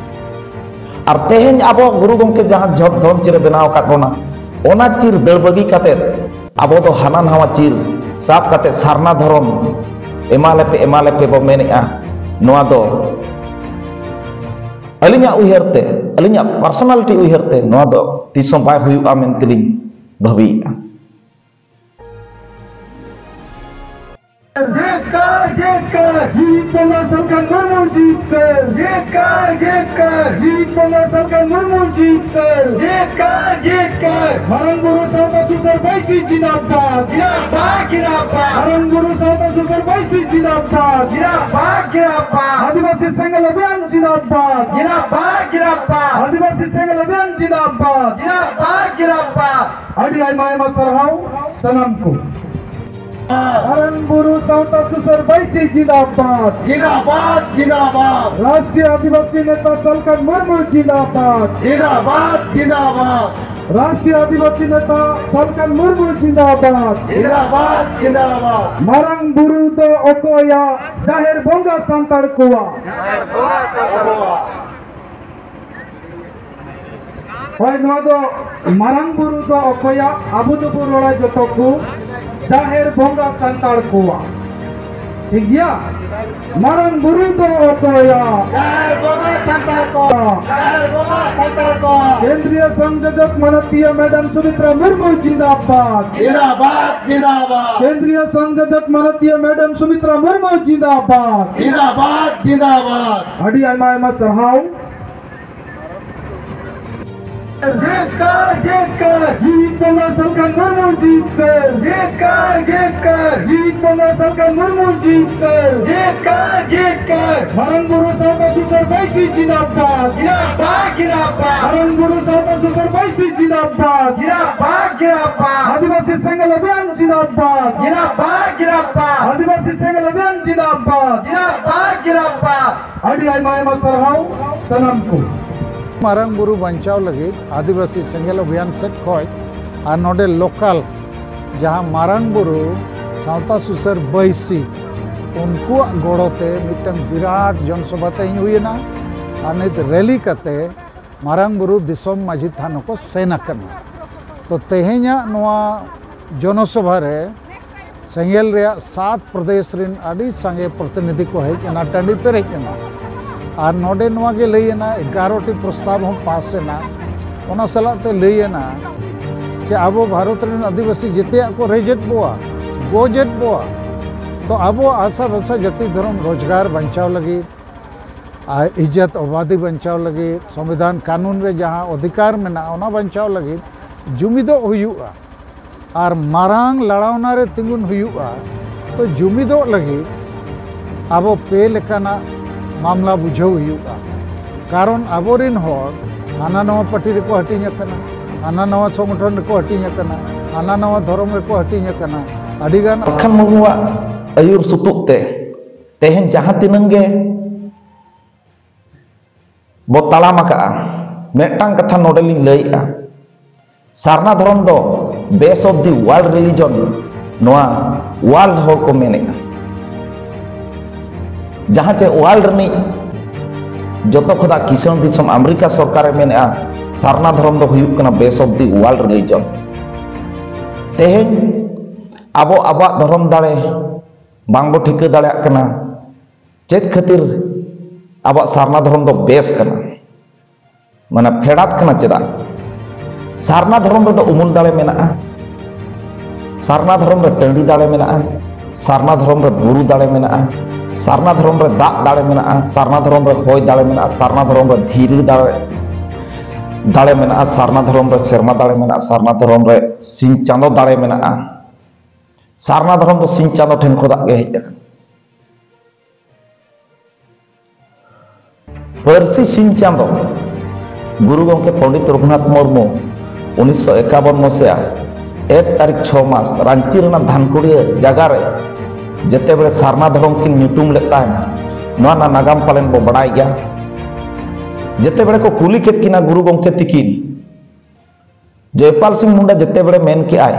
ᱟᱨ ᱛᱮᱦᱮᱧ ᱟᱵᱚ ᱜᱩᱨᱩ ᱜᱚᱢᱠᱮ ᱡᱟᱦᱟᱸ ᱡᱷᱚ-, ᱫᱷᱚᱨᱚᱢ ᱪᱤᱨ ᱮ ᱵᱮᱱᱟᱣ ᱟᱠᱟᱫ ᱵᱚᱱᱟ, ᱚᱱᱟ ᱪᱤᱨ ᱫᱟᱹᱲ ᱵᱟᱹᱜᱤ ᱠᱟᱛᱮᱫ ᱟᱵᱚ ᱫᱚ ᱦᱟᱱᱟ ᱱᱟᱣᱟ ᱪᱤᱨ ᱥᱟᱵ ᱠᱟᱛᱮᱫ ᱥᱟᱨᱱᱟ ᱫᱷᱚᱨᱚᱢ ᱮᱢᱟ ᱞᱮᱯᱮ, ᱮᱢᱟ ᱞᱮᱯᱮ ᱵᱚ ᱢᱮᱱᱮᱫᱼᱟ᱾ ᱱᱚᱣᱟ ᱫᱚ ᱟᱹᱞᱤᱧᱟᱜ ᱩᱭᱦᱟᱹᱨ ᱛᱮ, ᱟᱹᱞᱤᱧᱟᱜ personality ᱩᱭᱦᱟᱹᱨ ᱛᱮ ᱱᱚᱣᱟ ᱫᱚ ᱛᱤᱥ ᱦᱚᱸ ᱵᱟᱭ ᱦᱩᱭᱩᱜᱼᱟ ᱢᱮᱱᱛᱮᱞᱤᱧ ᱵᱷᱟᱹᱵᱤᱭᱮᱫᱼᱟ᱾ ᱡᱤᱛᱠᱟᱹᱨ, ᱡᱤᱛᱠᱟᱹᱨ, ᱡᱤᱣᱤᱫ ᱵᱚᱸᱜᱟ ᱥᱟᱞᱠᱷᱟᱱ ᱢᱩᱨᱢᱩ ᱡᱤᱛᱠᱟᱹᱨ᱾ ᱡᱤᱛᱠᱟᱹᱨ, ᱡᱤᱛᱠᱟᱹᱨ, ᱡᱤᱣᱤᱫ ᱵᱚᱸᱜᱟ ᱥᱟᱞᱠᱷᱟᱱ ᱢᱩᱨᱢᱩ ᱡᱤᱛᱠᱟᱹᱨ᱾ ᱡᱤᱛᱠᱟᱹᱨ, ᱡᱤᱛᱠᱟᱹᱨ, ᱢᱟᱨᱟᱝ ᱵᱩᱨᱩ ᱥᱟᱶᱛᱟ ᱥᱩᱥᱟᱹᱨ ᱵᱟᱹᱭᱥᱤ ᱡᱤᱱᱫᱟᱵᱟᱫ᱾ ᱡᱤᱱᱫᱟᱵᱟᱫ, ᱡᱤᱱᱫᱟᱵᱟᱫ᱾ ᱢᱟᱨᱟᱝ ᱵᱩᱨᱩ ᱥᱟᱶᱛᱟ ᱥᱩᱥᱟᱹᱨ ᱵᱟᱹᱭᱥᱤ ᱡᱤᱱᱫᱟᱵᱟᱫ᱾ ᱡᱤᱱᱫᱟᱵᱟᱫ, ᱡᱤᱱᱫᱟᱵᱟᱫ᱾ ᱟᱹᱫᱤᱵᱟᱹᱥᱤ ᱥᱮᱸᱜᱮᱞ ᱚᱵᱷᱤᱭᱟᱱ ᱡᱤᱱᱫᱟᱵᱟᱫ᱾ ᱡᱤᱱᱫᱟᱵᱟᱫ, ᱡᱤᱱᱫᱟᱵᱟᱫ᱾ ᱟᱹᱫᱤᱵᱟᱹᱥᱤ ᱥᱮᱸᱜᱮᱞ ᱚᱵᱷᱤᱭᱟᱱ ᱡᱤᱱᱫᱟᱵᱟᱫ᱾ ᱡᱤᱱᱫᱟᱵᱟᱫ, ᱡᱤᱱᱫᱟᱵᱟᱫ᱾ ᱟᱹᱰᱤ ᱟᱭᱢᱟ ᱟᱭᱢᱟ ᱥᱟᱨᱦᱟᱣ ᱥᱟᱱᱟᱢ ᱠᱚ᱾ ᱢᱟᱨᱟᱝ ᱵᱩᱨᱩ ᱥᱟᱶᱛᱟ ᱥᱩᱥᱟᱹᱨ ᱵᱟᱹᱭᱥᱤ ᱡᱤᱱᱫᱟᱵᱟᱫ᱾ ᱡᱤᱱᱫᱟᱵᱟᱫ, ᱡᱤᱱᱫᱟᱵᱟᱫ᱾ ᱨᱟᱥᱴᱨᱤᱭᱚ ᱟᱹᱫᱤᱵᱟᱹᱥᱤ ᱱᱮᱛᱟ ᱥᱟᱞᱠᱷᱟᱱ ᱢᱩᱨᱢᱩ ᱡᱤᱱᱫᱟᱵᱟᱫ᱾ ᱡᱤᱱᱫᱟᱵᱟᱫ, ᱡᱤᱱᱫᱟᱵᱟᱫ᱾ ᱨᱟᱥᱴᱨᱤᱭᱚ ᱟᱹᱫᱤᱵᱟᱹᱥᱤ ᱱᱮᱛᱟ ᱥᱟᱞᱠᱷᱟᱱ ᱢᱩᱨᱢᱩ ᱡᱤᱱᱫᱟᱵᱟᱫ᱾ ᱡᱤᱱᱫᱟᱵᱟᱫ, ᱡᱤᱱᱫᱟᱵᱟᱫ᱾ ᱢᱟᱨᱟᱝ ᱵᱩᱨᱩ ᱫᱚ ᱚᱠᱚᱭᱟᱜ? ᱡᱟᱦᱮᱨ ᱵᱚᱸᱜᱟ ᱥᱟᱱᱛᱟᱲ ᱠᱚᱣᱟᱜ᱾ ᱡᱟᱦᱮᱨ ᱵᱚᱸᱜᱟ ᱥᱟᱱᱛᱟᱲ ᱠᱚᱣᱟᱜ᱾ ᱦᱳᱭ, ᱱᱚᱣᱟ ᱫᱚ ᱢᱟᱨᱟᱝ ᱵᱩᱨᱩ ᱫᱚ ᱚᱠᱚᱭᱟᱜ? ᱟᱵᱚ ᱫᱚᱵᱚ ᱨᱚᱲᱟ ᱡᱚᱛᱚ ᱠᱚ, ᱡᱟᱦᱮᱨ ᱵᱚᱸᱜᱟ ᱥᱟᱱᱛᱟᱲ ᱠᱚᱣᱟᱜ᱾ ᱴᱷᱤᱠ ᱜᱮᱭᱟ? ᱢᱟᱨᱟᱝ ᱵᱩᱨᱩ ᱫᱚ ᱚᱠᱚᱭᱟᱜ? ᱡᱟᱦᱮᱨ ᱵᱚᱸᱜᱟ ᱥᱟᱱᱛᱟᱲ ᱠᱚᱣᱟᱜ᱾ ᱡᱟᱦᱮᱨ ᱵᱚᱸᱜᱟ ᱥᱟᱱᱛᱟᱲ ᱠᱚᱣᱟᱜ᱾ ᱠᱮᱱᱫᱨᱤᱭᱚ ᱥᱚᱝᱡᱳᱡᱚᱠ ᱢᱟᱱᱚᱛᱤᱭᱟᱹ ᱢᱮᱰᱟᱢ ᱥᱩᱢᱤᱛᱨᱟ ᱢᱩᱨᱢᱩ ᱡᱤᱱᱫᱟᱵᱟᱫ᱾ ᱡᱤᱱᱫᱟᱵᱟᱫ, ᱡᱤᱱᱫᱟᱵᱟᱫ᱾ ᱠᱮᱱᱫᱨᱤᱭᱚ ᱥᱚᱝᱡᱳᱡᱚᱠ ᱢᱟᱱᱚᱛᱤᱭᱟᱹ ᱢᱮᱰᱟᱢ ᱥᱩᱢᱤᱛᱨᱟ ᱢᱩᱨᱢᱩ ᱡᱤᱱᱫᱟᱵᱟᱫ᱾ ᱡᱤᱱᱫᱟᱵᱟᱫ, ᱡᱤᱱᱫᱟᱵᱟᱫ᱾ ᱟᱹᱰᱤ ᱟᱭᱢᱟ ᱟᱭᱢᱟ ᱥᱟᱨᱦᱟᱣ᱾ ᱡᱤᱛᱠᱟᱹᱨ, ᱡᱤᱛᱠᱟᱹᱨ᱾ ᱡᱤᱣᱤᱫ ᱵᱚᱸᱜᱟ ᱥᱟᱞᱠᱷᱟᱱ ᱢᱩᱨᱢᱩ ᱡᱤᱛᱠᱟᱹᱨ᱾ ᱡᱤᱛᱠᱟᱹᱨ, ᱡᱤᱛᱠᱟᱹᱨ᱾ ᱡᱤᱣᱤᱫ ᱵᱚᱸᱜᱟ ᱥᱟᱞᱠᱷᱟᱱ ᱢᱩᱨᱢᱩ ᱡᱤᱛᱠᱟᱹᱨ᱾ ᱡᱤᱛᱠᱟᱹᱨ, ᱡᱤᱛᱠᱟᱹᱨ᱾ ᱢᱟᱨᱟᱝ ᱵᱩᱨᱩ ᱥᱟᱶᱛᱟ ᱥᱩᱥᱟᱹᱨ ᱵᱟᱹᱭᱥᱤ ᱡᱤᱱᱫᱟᱵᱟᱫ᱾ ᱡᱤᱱᱫᱟᱵᱟᱫ, ᱡᱤᱱᱫᱟᱵᱟᱫ᱾ ᱢᱟᱨᱟᱝ ᱵᱩᱨᱩ ᱥᱟᱶᱛᱟ ᱥᱩᱥᱟᱹᱨ ᱵᱟᱹᱭᱥᱤ ᱡᱤᱱᱫᱟᱵᱟᱫ᱾ ᱡᱤᱱᱫᱟᱵᱟᱫ, ᱡᱤᱱᱫᱟᱵᱟᱫ᱾ ᱟᱹᱫᱤᱵᱟᱹᱥᱤ ᱥᱮᱸᱜᱮᱞ ᱚᱵᱷᱤᱭᱟᱱ ᱡᱤᱱᱫᱟᱵᱟᱫ᱾ ᱡᱤᱱᱫᱟᱵᱟᱫ, ᱡᱤᱱᱫᱟᱵᱟᱫ᱾ ᱟᱹᱫᱤᱵᱟᱹᱥᱤ ᱥᱮᱸᱜᱮᱞ ᱚᱵᱷᱤᱭᱟᱱ ᱡᱤᱱᱫᱟᱵᱟᱫ᱾ ᱡᱤᱱᱫᱟᱵᱟᱫ, ᱡᱤᱱᱫᱟᱵᱟᱫ᱾ ᱟᱹᱰᱤ ᱟᱭᱢᱟ ᱟᱭᱢᱟ ᱥᱟᱨᱦᱟᱣ ᱥᱟᱱᱟᱢ ᱠᱚ᱾ ᱢᱟᱨᱟᱝ ᱵᱩᱨᱩ ᱵᱟᱧᱪᱟᱣ ᱞᱟᱹᱜᱤᱫ ᱟᱹᱫᱤᱵᱟᱹᱥᱤ ᱥᱮᱸᱜᱮᱞ ᱚᱵᱷᱤᱭᱟᱱ ᱥᱮᱫ ᱠᱷᱚᱱ ᱟᱨ ᱱᱚᱰᱮ ᱞᱳᱠᱟᱞ ᱡᱟᱦᱟᱸ ᱢᱟᱨᱟᱝ ᱵᱩᱨᱩ ᱥᱟᱶᱛᱟ ᱥᱩᱥᱟᱹᱨ ᱵᱟᱹᱭᱥᱤ, ᱩᱱᱠᱩᱣᱟᱜ ᱜᱚᱲᱚ ᱛᱮ ᱢᱤᱫᱴᱟᱝ ᱵᱤᱨᱟᱴ ᱡᱚᱱᱥᱚᱵᱷᱟ ᱛᱮᱦᱮᱧ ᱦᱩᱭᱮᱱᱟ᱾ ᱟᱨ ᱱᱤᱛ ᱨᱮᱞᱤ ᱠᱟᱛᱮ ᱢᱟᱨᱟᱝ ᱵᱩᱨᱩ ᱫᱤᱥᱚᱢ ᱢᱟᱹᱡᱷᱤ ᱛᱷᱟᱱ ᱦᱚᱸᱠᱚ ᱥᱮᱱ ᱟᱠᱟᱱᱟ᱾ ᱛᱚ, ᱛᱮᱦᱮᱧᱟᱜ ᱱᱚᱣᱟ ᱡᱚᱱᱚᱥᱚᱵᱷᱟ ᱨᱮ ᱥᱮᱸᱜᱮᱞ ᱨᱮᱭᱟᱜ ᱥᱟᱛ ᱯᱨᱚᱫᱮᱥ ᱨᱮᱱ ᱟᱹᱰᱤ ᱥᱟᱸᱜᱮ ᱯᱨᱚᱛᱤᱱᱤᱫᱷᱤ ᱠᱚ ᱦᱮᱡ ᱮᱱᱟ, ᱴᱟᱺᱰᱤ ᱯᱮᱨᱮᱡ ᱮᱱᱟ᱾ ᱟᱨ ᱱᱚᱰᱮ ᱱᱚᱣᱟ ᱜᱮ ᱞᱟᱹᱭ ᱮᱱᱟ, ᱮᱜᱟᱨᱚ ᱴᱤ ᱯᱨᱚᱥᱛᱟᱵ ᱦᱚᱸ ᱯᱟᱥ ᱮᱱᱟ᱾ ᱚᱱᱟ ᱥᱟᱞᱟᱜ ᱛᱮ ᱞᱟᱹᱭ ᱮᱱᱟ ᱡᱮ ᱟᱵᱚ ᱵᱷᱟᱨᱚᱛ ᱨᱮᱱ ᱟᱹᱫᱤᱵᱟᱹᱥᱤ ᱡᱮᱛᱮᱭᱟᱜ ᱠᱚ ᱨᱮᱡᱮᱫ ᱵᱚᱣᱟ, ᱜᱚᱡᱮᱫ ᱵᱚᱣᱟ᱾ ᱛᱚ, ᱟᱵᱚᱣᱟᱜ ᱟᱥᱟ ᱵᱷᱟᱥᱟ, ᱡᱟᱹᱛᱤ, ᱫᱷᱚᱨᱚᱢ, ᱨᱳᱡᱽᱜᱟᱨ ᱵᱟᱧᱪᱟᱣ ᱞᱟᱹᱜᱤᱫ, ᱟᱨ ᱤᱡᱽᱡᱚᱛ ᱟᱵᱟᱫᱤ ᱵᱟᱧᱪᱟᱣ ᱞᱟᱹᱜᱤᱫ, ᱥᱚᱝᱵᱤᱫᱷᱟᱱ ᱠᱟᱹᱱᱩᱱ ᱨᱮ ᱡᱟᱦᱟᱸ ᱚᱫᱷᱤᱠᱟᱨ ᱢᱮᱱᱟᱜᱼᱟ, ᱚᱱᱟ ᱵᱟᱧᱪᱟᱣ ᱞᱟᱹᱜᱤᱫ ᱡᱩᱢᱤᱫᱚᱜ ᱦᱩᱭᱩᱜᱼᱟ᱾ ᱟᱨ ᱢᱟᱨᱟᱝ ᱞᱟᱲᱟᱣᱱᱟ ᱨᱮ ᱛᱤᱸᱜᱩᱱ ᱦᱩᱭᱩᱜᱼᱟ᱾ ᱛᱚ, ᱡᱩᱢᱤᱫᱚᱜ ᱞᱟᱹᱜᱤᱫ ᱟᱵᱚ ᱯᱮ ᱞᱮᱠᱟᱱᱟᱜ ᱢᱟᱢᱞᱟ ᱵᱩᱡᱷᱟᱹᱣ ᱦᱩᱭᱩᱜᱼᱟ᱾ ᱠᱟᱨᱚᱱ ᱟᱵᱚᱨᱤᱱ ᱦᱚᱲ ᱦᱟᱱᱟ ᱱᱟᱣᱟ ᱯᱟᱨᱴᱤ ᱨᱮᱠᱚ ᱦᱟᱹᱴᱤᱧ ᱟᱠᱟᱱᱟ, ᱦᱟᱱᱟ ᱱᱟᱣᱟ ᱥᱚᱝᱜᱚᱴᱷᱚᱱ ᱨᱮᱠᱚ ᱦᱟᱹᱴᱤᱧ ᱟᱠᱟᱱᱟ, ᱦᱟᱱᱟ ᱱᱟᱣᱟ ᱫᱷᱚᱨᱚᱢ ᱨᱮᱠᱚ ᱦᱟᱹᱴᱤᱧ ᱟᱠᱟᱱᱟ᱾ ᱟᱹᱰᱤᱜᱟᱱ ᱠᱷᱟᱱ ᱢᱩᱨᱢᱩᱣᱟᱜ ᱟᱹᱭᱩᱨ ᱥᱩᱛᱩᱜ ᱛᱮ ᱛᱮᱦᱮᱧ ᱡᱟᱦᱟᱸ ᱛᱤᱱᱟᱹᱝ ᱜᱮ ᱵᱚ ᱛᱟᱲᱟᱢ ᱟᱠᱟᱜᱼᱟ, ᱢᱤᱫᱴᱟᱝ ᱠᱟᱛᱷᱟ ᱱᱚᱰᱮ ᱞᱤᱧ ᱞᱟᱹᱭᱮᱜᱼᱟ, ᱥᱟᱨᱱᱟ ᱫᱷᱚᱨᱚᱢ ᱫᱚ best of the world religion ᱱᱚᱣᱟ world ᱦᱚᱲ ᱠᱚ ᱢᱮᱱᱮᱜᱼᱟ᱾ ᱡᱟᱦᱟᱸ ᱪᱮ world ᱨᱤᱱᱤᱡ ᱡᱚᱛᱚ ᱠᱷᱚᱱᱟᱜ ᱠᱤᱥᱟᱹᱬ ᱫᱤᱥᱚᱢ ᱟᱢᱮᱨᱤᱠᱟ ᱥᱚᱨᱠᱟᱨᱮ ᱢᱮᱱᱮᱜᱼᱟ, ᱥᱟᱨᱱᱟ ᱫᱷᱚᱨᱚᱢ ᱫᱚ ᱦᱩᱭᱩᱜ ᱠᱟᱱᱟ best of the world religion᱾ ᱛᱮᱦᱮᱧ ᱟᱵᱚ ᱟᱵᱚᱣᱟᱜ ᱫᱷᱚᱨᱚᱢ ᱫᱟᱲᱮ ᱵᱟᱝᱵᱚ ᱴᱷᱤᱠᱟᱹ ᱫᱟᱲᱮᱭᱟᱜ ᱠᱟᱱᱟ᱾ ᱪᱮᱫ ᱠᱷᱟᱹᱛᱤᱨ ᱟᱵᱚᱣᱟᱜ ᱥᱟᱨᱱᱟ ᱫᱷᱚᱨᱚᱢ ᱫᱚ ᱵᱮᱥ ᱠᱟᱱᱟ, ᱢᱟᱱᱮ ᱯᱷᱮᱰᱟᱛ ᱠᱟᱱᱟ ᱪᱮᱫᱟᱜ? ᱥᱟᱨᱱᱟ ᱫᱷᱚᱨᱚᱢ ᱨᱮᱫᱚ ᱩᱢᱩᱞ ᱫᱟᱲᱮ ᱢᱮᱱᱟᱜᱼᱟ, ᱥᱟᱨᱱᱟ ᱫᱷᱚᱨᱚᱢ ᱨᱮ ᱴᱟᱺᱰᱤ ᱫᱟᱲᱮ ᱢᱮᱱᱟᱜᱼᱟ, ᱥᱟᱨᱱᱟ ᱫᱷᱚᱨᱚᱢ ᱨᱮ ᱵᱩᱨᱩ ᱫᱟᱲᱮ ᱢᱮᱱᱟᱜᱼᱟ, ᱥᱟᱨᱱᱟ ᱫᱷᱚᱨᱚᱢ ᱨᱮ ᱫᱟᱜ ᱫᱟᱲᱮ ᱢᱮᱱᱟᱜᱼᱟ, ᱥᱟᱨᱱᱟ ᱫᱷᱚᱨᱚᱢ ᱨᱮ ᱦᱚᱭ ᱫᱟᱲᱮ ᱢᱮᱱᱟᱜᱼᱟ, ᱥᱟᱨᱱᱟ ᱫᱷᱚᱨᱚᱢ ᱨᱮ ᱫᱷᱤᱨᱤ ᱫᱟᱲᱮ, ᱫᱟᱲᱮ ᱢᱮᱱᱟᱜᱼᱟ ᱥᱟᱨᱱᱟ ᱫᱷᱚᱨᱚᱢ ᱨᱮ, ᱥᱮᱨᱢᱟ ᱫᱟᱲᱮ ᱢᱮᱱᱟᱜᱼᱟ ᱥᱟᱨᱱᱟ ᱫᱷᱚᱨᱚᱢ ᱨᱮ, ᱥᱤᱧ ᱪᱟᱸᱫᱚ ᱫᱟᱲᱮ ᱢᱮᱱᱟᱜᱼᱟ᱾ ᱥᱟᱨᱱᱟ ᱫᱷᱚᱨᱚᱢ ᱫᱚ ᱥᱤᱧ ᱪᱟᱸᱫᱚ ᱴᱷᱮᱱ ᱠᱷᱚᱱᱟᱜ ᱜᱮ ᱦᱮᱡ ᱟᱠᱟᱱᱟ᱾ ᱯᱟᱹᱨᱥᱤ ᱥᱤᱧ ᱪᱟᱸᱫᱚ ᱜᱩᱨᱩ ᱜᱚᱢᱠᱮ ᱯᱚᱱᱰᱤᱛ ᱨᱚᱜᱷᱩᱱᱟᱛᱷ ᱢᱩᱨᱢᱩ ᱩᱱᱤᱥᱥᱚ ᱮᱠᱟᱵᱚᱱ ᱢᱚᱥᱤᱦᱟ ᱮᱠ ᱛᱟᱹᱨᱤᱠᱷ ᱪᱷᱚ ᱢᱟᱥ ᱨᱟᱺᱪᱤ ᱨᱮᱱᱟᱜ ᱫᱷᱟᱱᱠᱩᱲᱤᱭᱟᱹ ᱡᱟᱭᱜᱟ ᱨᱮ ᱡᱮᱛᱮ ᱵᱮᱲᱮ ᱥᱟᱨᱱᱟ ᱫᱷᱚᱨᱚᱢ ᱠᱤᱱ ᱧᱩᱛᱩᱢ ᱞᱮᱫ ᱛᱟᱦᱮᱱ, ᱱᱚᱣᱟ ᱨᱮᱱᱟᱜ ᱱᱟᱜᱟᱢ ᱯᱟᱞᱮᱱ ᱵᱚ ᱵᱟᱲᱟᱭ ᱜᱮᱭᱟ᱾ ᱡᱮᱛᱮ ᱵᱮᱲᱮ ᱠᱚ ᱠᱩᱞᱤ ᱠᱮᱫ ᱠᱤᱱᱟ ᱜᱩᱨᱩ ᱜᱚᱢᱠᱮ ᱛᱤᱠᱤᱱ, ᱡᱚᱭᱯᱟᱞ ᱥᱤᱝ ᱢᱩᱱᱰᱟ ᱡᱮᱛᱮ ᱵᱮᱲᱮ ᱢᱮᱱ ᱠᱮᱜᱼᱟᱭ,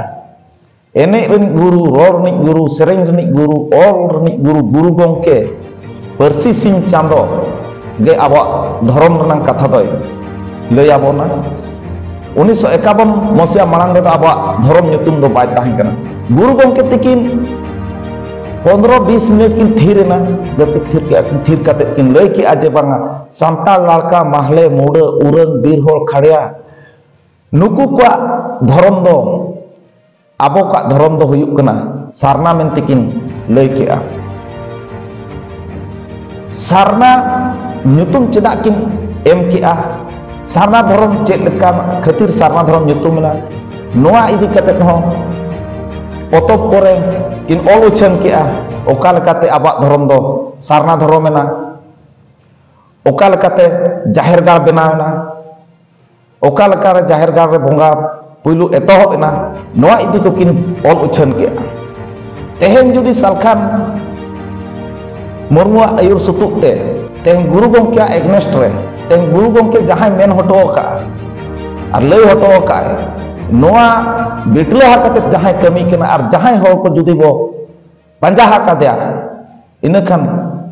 ᱮᱱᱮᱡ ᱨᱤᱱᱤᱡ ᱜᱩᱨᱩ, ᱨᱚᱲ ᱨᱤᱱᱤᱡ ᱜᱩᱨᱩ, ᱥᱮᱨᱮᱧ ᱨᱤᱱᱤᱡ ᱜᱩᱨᱩ, ᱚᱞ ᱨᱤᱱᱤᱡ ᱜᱩᱨᱩ, ᱜᱩᱨᱩ ᱜᱚᱢᱠᱮ, ᱯᱟᱹᱨᱥᱤ ᱥᱤᱧ ᱪᱟᱸᱫᱚ ᱜᱮ ᱟᱵᱚᱣᱟᱜ ᱫᱷᱚᱨᱚᱢ ᱨᱮᱱᱟᱜ ᱠᱟᱛᱷᱟ ᱫᱚᱭ ᱞᱟᱹᱭ ᱟᱵᱚᱱᱟ᱾ ᱩᱱᱤᱥᱥᱚ ᱮᱠᱟᱵᱚᱱ ᱢᱚᱥᱤᱦᱟ ᱢᱟᱲᱟᱝ ᱨᱮᱫᱚ ᱟᱵᱚᱣᱟᱜ ᱫᱷᱚᱨᱚᱢ ᱧᱩᱛᱩᱢ ᱫᱚ ᱵᱟᱭ ᱛᱟᱦᱮᱸ ᱠᱟᱱᱟ᱾ ᱜᱩᱨᱩ ᱜᱚᱢᱠᱮ ᱛᱤᱠᱤᱱ ᱯᱚᱱᱫᱽᱨᱚ ᱵᱤᱥ ᱢᱤᱱᱤᱴ ᱠᱤᱱ ᱛᱷᱤᱨ ᱮᱱᱟ, ᱡᱟᱹᱯᱤᱫ ᱛᱷᱤᱨ ᱠᱮᱜᱼᱟ ᱠᱤᱱ, ᱛᱷᱤᱨ ᱠᱟᱛᱮᱫ ᱠᱤᱱ ᱞᱟᱹᱭ ᱠᱮᱜᱼᱟ ᱡᱮ ᱵᱟᱝᱟ, ᱥᱟᱱᱛᱟᱲ ᱞᱟᱲᱠᱟ, ᱢᱟᱦᱞᱮ, ᱢᱩᱰᱟᱹ, ᱩᱨᱟᱹᱝ, ᱵᱤᱨ ᱦᱚᱲ, ᱠᱷᱟᱲᱭᱟ, ᱱᱩᱠᱩ ᱠᱚᱣᱟᱜ ᱫᱷᱚᱨᱚᱢ ᱫᱚ, ᱟᱵᱚ ᱠᱚᱣᱟᱜ ᱫᱷᱚᱨᱚᱢ ᱫᱚ ᱦᱩᱭᱩᱜ ᱠᱟᱱᱟ ᱥᱟᱨᱱᱟ ᱢᱮᱱᱛᱮ ᱠᱤᱱ ᱞᱟᱹᱭ ᱠᱮᱜᱼᱟ᱾ ᱥᱟᱨᱱᱟ ᱧᱩᱛᱩᱢ ᱪᱮᱫᱟᱜ ᱠᱤᱱ ᱮᱢ ᱠᱮᱜᱼᱟ? ᱥᱟᱨᱱᱟ ᱫᱷᱚᱨᱚᱢ ᱪᱮᱫ ᱞᱮᱠᱟ ᱠᱷᱟᱹᱛᱤᱨ ᱥᱟᱨᱱᱟ ᱫᱷᱚᱨᱚᱢ ᱧᱩᱛᱩᱢ ᱮᱱᱟ? ᱱᱚᱣᱟ ᱤᱫᱤ ᱠᱟᱛᱮᱫ ᱦᱚᱸ ᱯᱚᱛᱚᱵ ᱠᱚᱨᱮ ᱠᱤᱱ ᱚᱞ ᱩᱪᱷᱟᱹᱱ ᱠᱮᱜᱼᱟ, ᱚᱠᱟ ᱞᱮᱠᱟᱛᱮ ᱟᱵᱚᱣᱟᱜ ᱫᱷᱚᱨᱚᱢ ᱫᱚ ᱥᱟᱨᱱᱟ ᱫᱷᱚᱨᱚᱢ ᱮᱱᱟ, ᱚᱠᱟ ᱞᱮᱠᱟᱛᱮ ᱡᱟᱦᱮᱨ ᱜᱟᱲ ᱵᱮᱱᱟᱣ ᱮᱱᱟ, ᱚᱠᱟ ᱞᱮᱠᱟᱨᱮ ᱡᱟᱦᱮᱨ ᱜᱟᱲ ᱨᱮ ᱵᱚᱸᱜᱟ ᱯᱩᱭᱞᱩ ᱮᱛᱚᱦᱚᱵ ᱮᱱᱟ, ᱱᱚᱣᱟ ᱤᱫᱤ ᱠᱚ ᱠᱤᱱ ᱚᱞ ᱩᱪᱷᱟᱹᱱ ᱠᱮᱜᱼᱟ᱾ ᱛᱮᱦᱮᱧ ᱡᱩᱫᱤ ᱥᱟᱞᱠᱷᱟᱱ ᱢᱩᱨᱢᱩᱣᱟᱜ ᱟᱹᱭᱩᱨ ᱥᱩᱛᱩᱜ ᱛᱮ ᱛᱮᱦᱮᱧ ᱜᱩᱨᱩ ᱜᱚᱢᱠᱮᱭᱟᱜ against ᱨᱮ ᱛᱮᱦᱮᱧ ᱜᱩᱨᱩ ᱜᱚᱢᱠᱮ ᱡᱟᱦᱟᱸᱭ ᱢᱮᱱ ᱦᱚᱴᱚ ᱟᱠᱟᱫᱼᱟ ᱟᱨ ᱞᱟᱹᱭ ᱦᱚᱴᱚ ᱟᱠᱟᱫᱼᱟᱭ, ᱱᱚᱣᱟ ᱵᱤᱴᱞᱟᱹᱦᱟ ᱠᱟᱛᱮ ᱡᱟᱦᱟᱸᱭ ᱠᱟᱹᱢᱤ ᱠᱟᱱᱟ ᱟᱨ ᱡᱟᱦᱟᱸᱭ ᱦᱚᱲ ᱠᱚ ᱡᱩᱫᱤ ᱵᱚ ᱯᱟᱸᱡᱟ ᱟᱠᱟᱫᱮᱭᱟ, ᱤᱱᱟᱹᱠᱷᱟᱱ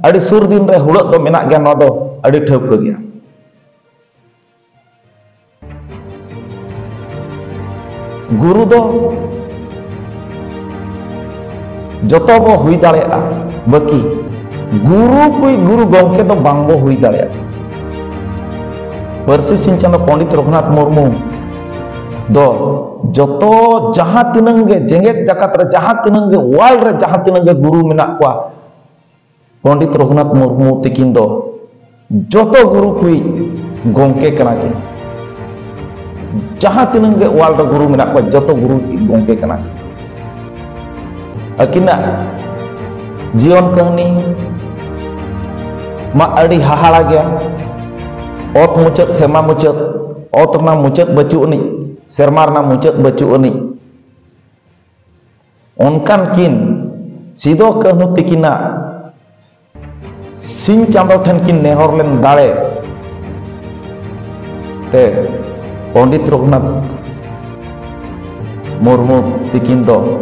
ᱟᱹᱰᱤ ᱥᱩᱨ ᱫᱤᱱ ᱨᱮ ᱦᱩᱲᱟᱹᱜ ᱫᱚ ᱢᱮᱱᱟᱜ ᱜᱮᱭᱟ, ᱱᱚᱣᱟ ᱫᱚ ᱟᱹᱰᱤ ᱴᱷᱟᱹᱣᱠᱟᱹ ᱜᱮᱭᱟ᱾ ᱜᱩᱨᱩ ᱫᱚ ᱡᱚᱛᱚ ᱵᱚ ᱦᱩᱭ ᱫᱟᱲᱮᱭᱟᱜᱼᱟ, ᱵᱟᱹᱠᱤ ᱜᱩᱨᱩ ᱠᱩᱭ ᱜᱩᱨᱩ ᱜᱚᱢᱠᱮ ᱫᱚ ᱵᱟᱝ ᱵᱚ ᱦᱩᱭ ᱫᱟᱲᱮᱭᱟᱜᱼᱟ᱾ ᱯᱟᱹᱨᱥᱤ ᱥᱤᱧ ᱪᱟᱸᱫᱚ ᱯᱚᱱᱰᱤᱛ ᱨᱚᱜᱷᱩᱱᱟᱛᱷ ᱢᱩᱨᱢᱩ ᱫᱚ ᱡᱚᱛᱚ ᱡᱟᱦᱟᱸ ᱛᱤᱱᱟᱹᱝ ᱜᱮ ᱡᱮᱜᱮᱛ ᱡᱟᱠᱟᱛ ᱨᱮ, ᱡᱟᱦᱟᱸ ᱛᱤᱱᱟᱹᱝ ᱜᱮ world ᱨᱮ ᱡᱟᱦᱟᱸ ᱛᱤᱱᱟᱹᱝ ᱜᱮ ᱜᱩᱨᱩ ᱢᱮᱱᱟᱜ ᱠᱚᱣᱟ, ᱯᱚᱱᱰᱤᱛ ᱨᱚᱜᱷᱩᱱᱟᱛᱷ ᱢᱩᱨᱢᱩ ᱛᱤᱠᱤᱱ ᱫᱚ ᱡᱚᱛᱚ ᱜᱩᱨᱩ ᱠᱩᱭᱤᱡ ᱜᱚᱢᱠᱮ ᱠᱟᱱᱟ ᱠᱤᱱ᱾ ᱡᱟᱦᱟᱸ ᱛᱤᱱᱟᱹᱜ ᱜᱮ ᱣᱟᱨᱞᱰ ᱨᱮ ᱜᱩᱨᱩ ᱢᱮᱱᱟᱜ ᱠᱚᱣᱟ, ᱡᱚᱛᱚ ᱜᱩᱨᱩ ᱜᱚᱢᱠᱮ ᱠᱟᱱᱟ᱾ ᱟᱹᱠᱤᱱᱟᱜ ᱡᱤᱭᱚᱱ ᱠᱟᱹᱦᱱᱤ ᱢᱟ ᱟᱹᱰᱤ ᱦᱟᱦᱟᱲᱟ ᱜᱮᱭᱟ᱾ ᱚᱛ ᱢᱩᱪᱟᱹᱫ, ᱥᱮᱨᱢᱟ ᱢᱩᱪᱟᱹᱫ, ᱚᱛ ᱨᱮᱱᱟᱜ ᱢᱩᱪᱟᱹᱫ ᱵᱟᱹᱪᱩᱜ ᱟᱹᱱᱤᱡ, ᱥᱮᱨᱢᱟ ᱨᱮᱱᱟᱜ ᱢᱩᱪᱟᱹᱫ ᱵᱟᱹᱪᱩᱜ ᱟᱹᱱᱤᱡ᱾ ᱚᱱᱠᱟᱱ ᱠᱤᱱ ᱥᱤᱫᱚ ᱠᱟᱹᱱᱦᱩ ᱛᱤᱠᱤᱱᱟᱜ ᱥᱤᱧ ᱪᱟᱸᱫᱚ ᱴᱷᱮᱱ ᱠᱤᱱ ᱱᱮᱦᱚᱨ ᱞᱮᱱ ᱫᱟᱲᱮ ᱛᱮ ᱯᱚᱱᱰᱤᱛ ᱨᱚᱜᱷᱩᱱᱟᱛᱷ ᱢᱩᱨᱢᱩ ᱛᱤᱠᱤᱱ ᱫᱚ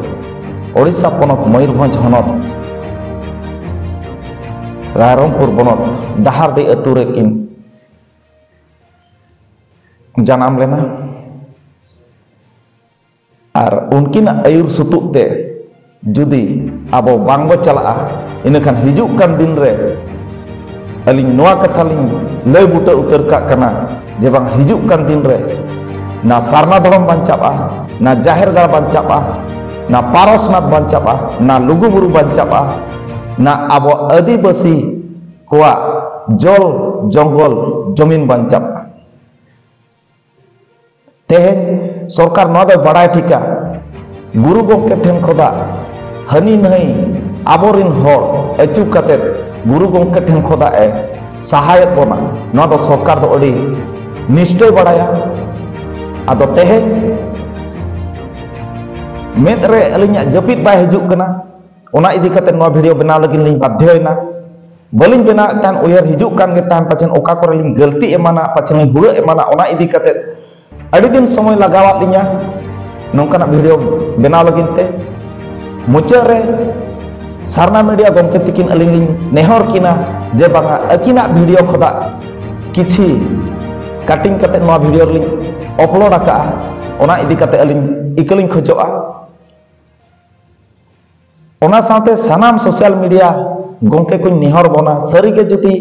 ᱳᱰᱤᱥᱟ ᱯᱚᱱᱚᱛ ᱢᱚᱭᱩᱨᱵᱷᱚᱸᱡᱽ ᱦᱚᱱᱚᱛ ᱨᱟᱭᱨᱚᱝᱯᱩᱨ ᱵᱚᱱᱚᱛ ᱰᱟᱦᱟᱨᱰᱤ ᱟᱹᱛᱩ ᱨᱮᱠᱤᱱ ᱡᱟᱱᱟᱢ ᱞᱮᱱᱟ᱾ ᱟᱨ ᱩᱱᱠᱤᱱᱟᱜ ᱟᱹᱭᱩᱨ ᱥᱩᱛᱩᱜ ᱛᱮ ᱡᱩᱫᱤ ᱟᱵᱚ ᱵᱟᱝ ᱵᱚ ᱪᱟᱞᱟᱜᱼᱟ, ᱤᱱᱟᱹᱠᱷᱟᱱ ᱦᱤᱡᱩᱜ ᱠᱟᱱ ᱫᱤᱱ ᱨᱮ ᱟᱹᱞᱤᱧ ᱱᱚᱣᱟ ᱠᱟᱛᱷᱟ ᱞᱤᱧ ᱞᱟᱹᱭ ᱵᱩᱴᱟᱹ ᱩᱛᱟᱹᱨ ᱠᱟᱜ ᱠᱟᱱᱟ ᱡᱮ ᱵᱟᱝ, ᱦᱤᱡᱩᱜ ᱠᱟᱱ ᱫᱤᱱ ᱨᱮ ᱱᱟ ᱥᱟᱨᱱᱟ ᱫᱷᱚᱨᱚᱢ ᱵᱟᱧᱪᱟᱜᱼᱟ, ᱱᱟ ᱡᱟᱦᱮᱨ ᱜᱟᱲ ᱵᱟᱧᱪᱟᱜᱼᱟ, ᱱᱟ ᱯᱟᱨᱚᱥᱱᱟᱛᱷ ᱵᱟᱧᱪᱟᱜᱼᱟ, ᱱᱟ ᱞᱩᱜᱩᱵᱩᱨᱩ ᱵᱟᱧᱪᱟᱜᱼᱟ, ᱱᱟ ᱟᱵᱚ ᱟᱹᱫᱤᱵᱟᱹᱥᱤ ᱠᱚᱣᱟᱜ ᱡᱚᱞ ᱡᱚᱝᱜᱚᱞ ᱡᱚᱢᱤᱱ ᱵᱟᱧᱪᱟᱜᱼᱟ᱾ ᱛᱮᱦᱮᱧ ᱥᱚᱨᱠᱟᱨ ᱱᱚᱣᱟ ᱫᱚᱭ ᱵᱟᱲᱟᱭ ᱴᱷᱤᱠᱟ, ᱜᱩᱨᱩ ᱜᱚᱢᱠᱮ ᱴᱷᱮᱱ ᱠᱷᱚᱱᱟᱜ ᱦᱟᱹᱱᱤ ᱱᱟᱹᱭ ᱟᱵᱚᱨᱤᱱ ᱦᱚᱲ ᱟᱹᱪᱩ ᱠᱟᱛᱮᱫ ᱜᱩᱨᱩ ᱜᱚᱢᱠᱮ ᱴᱷᱮᱱ ᱠᱷᱚᱱᱟᱜ ᱮ ᱥᱟᱦᱟᱭᱮᱫ ᱵᱚᱱᱟ᱾ ᱱᱚᱣᱟ ᱫᱚ ᱥᱚᱨᱠᱟᱨ ᱫᱚ ᱟᱹᱰᱤ ᱱᱤᱥᱪᱚᱭ ᱵᱟᱲᱟᱭᱟ᱾ ᱟᱫᱚ ᱛᱮᱦᱮᱧ ᱢᱮᱫ ᱨᱮ ᱟᱹᱞᱤᱧᱟᱜ ᱡᱟᱹᱯᱤᱫ ᱵᱟᱭ ᱦᱤᱡᱩᱜ ᱠᱟᱱᱟ, ᱚᱱᱟ ᱤᱫᱤ ᱠᱟᱛᱮ ᱱᱚᱣᱟ ᱵᱷᱤᱰᱤᱭᱳ ᱵᱮᱱᱟᱣ ᱞᱟᱹᱜᱤᱫ ᱞᱤᱧ ᱵᱟᱫᱽᱫᱷᱚᱭᱮᱱᱟ᱾ ᱵᱟᱹᱞᱤᱧ ᱵᱮᱱᱟᱣᱮᱫ ᱛᱟᱦᱮᱸᱫ, ᱩᱭᱦᱟᱹᱨ ᱦᱤᱡᱩᱜ ᱠᱟᱱ ᱜᱮ ᱛᱟᱦᱮᱸᱫ, ᱯᱟᱪᱷᱮᱱ ᱚᱠᱟ ᱠᱚᱨᱮ ᱞᱤᱧ ᱜᱟᱹᱞᱛᱤ ᱮᱢᱟᱱᱟ, ᱯᱟᱪᱷᱮᱱ ᱞᱤᱧ ᱦᱩᱲᱟᱹᱜ ᱮᱢᱟᱱᱟ, ᱚᱱᱟ ᱤᱫᱤ ᱠᱟᱛᱮ ᱟᱹᱰᱤ ᱫᱤᱱ ᱥᱚᱢᱚᱭ ᱞᱟᱜᱟᱣᱟᱫ ᱞᱤᱧᱟ ᱱᱚᱝᱠᱟᱱᱟᱜ ᱵᱷᱤᱰᱤᱭᱳ ᱵᱮᱱᱟᱣ ᱞᱟᱹᱜᱤᱫ ᱛᱮ᱾ ᱢᱩᱪᱟᱹᱫ ᱨᱮ ᱥᱟᱨᱱᱟ ᱢᱤᱰᱤᱭᱟ ᱜᱚᱢᱠᱮ ᱛᱤᱠᱤᱱ ᱟᱹᱞᱤᱧ ᱞᱤᱧ ᱱᱮᱦᱚᱨ ᱠᱤᱱᱟ ᱡᱮ ᱵᱟᱝᱟ, ᱟᱹᱠᱤᱱᱟᱜ ᱵᱷᱤᱰᱤᱭᱳ ᱠᱷᱚᱱᱟᱜ ᱠᱤᱪᱷᱤ ᱠᱟᱴᱤᱝ ᱠᱟᱛᱮ ᱱᱚᱣᱟ ᱵᱷᱤᱰᱤᱭᱳ ᱨᱮᱞᱤᱧ ᱟᱯᱞᱳᱰ ᱟᱠᱟᱫᱼᱟ, ᱚᱱᱟ ᱤᱫᱤ ᱠᱟᱛᱮ ᱟᱹᱞᱤᱧ ᱤᱠᱟᱹ ᱞᱤᱧ ᱠᱷᱚᱡᱚᱜᱼᱟ᱾ ᱚᱱᱟ ᱥᱟᱶᱛᱮ ᱥᱟᱱᱟᱢ ᱥᱳᱥᱟᱞ ᱢᱤᱰᱤᱭᱟ ᱜᱚᱢᱠᱮ ᱠᱚᱧ ᱱᱮᱦᱚᱨ ᱵᱚᱱᱟ, ᱥᱟᱹᱨᱤᱜᱮ ᱡᱩᱫᱤ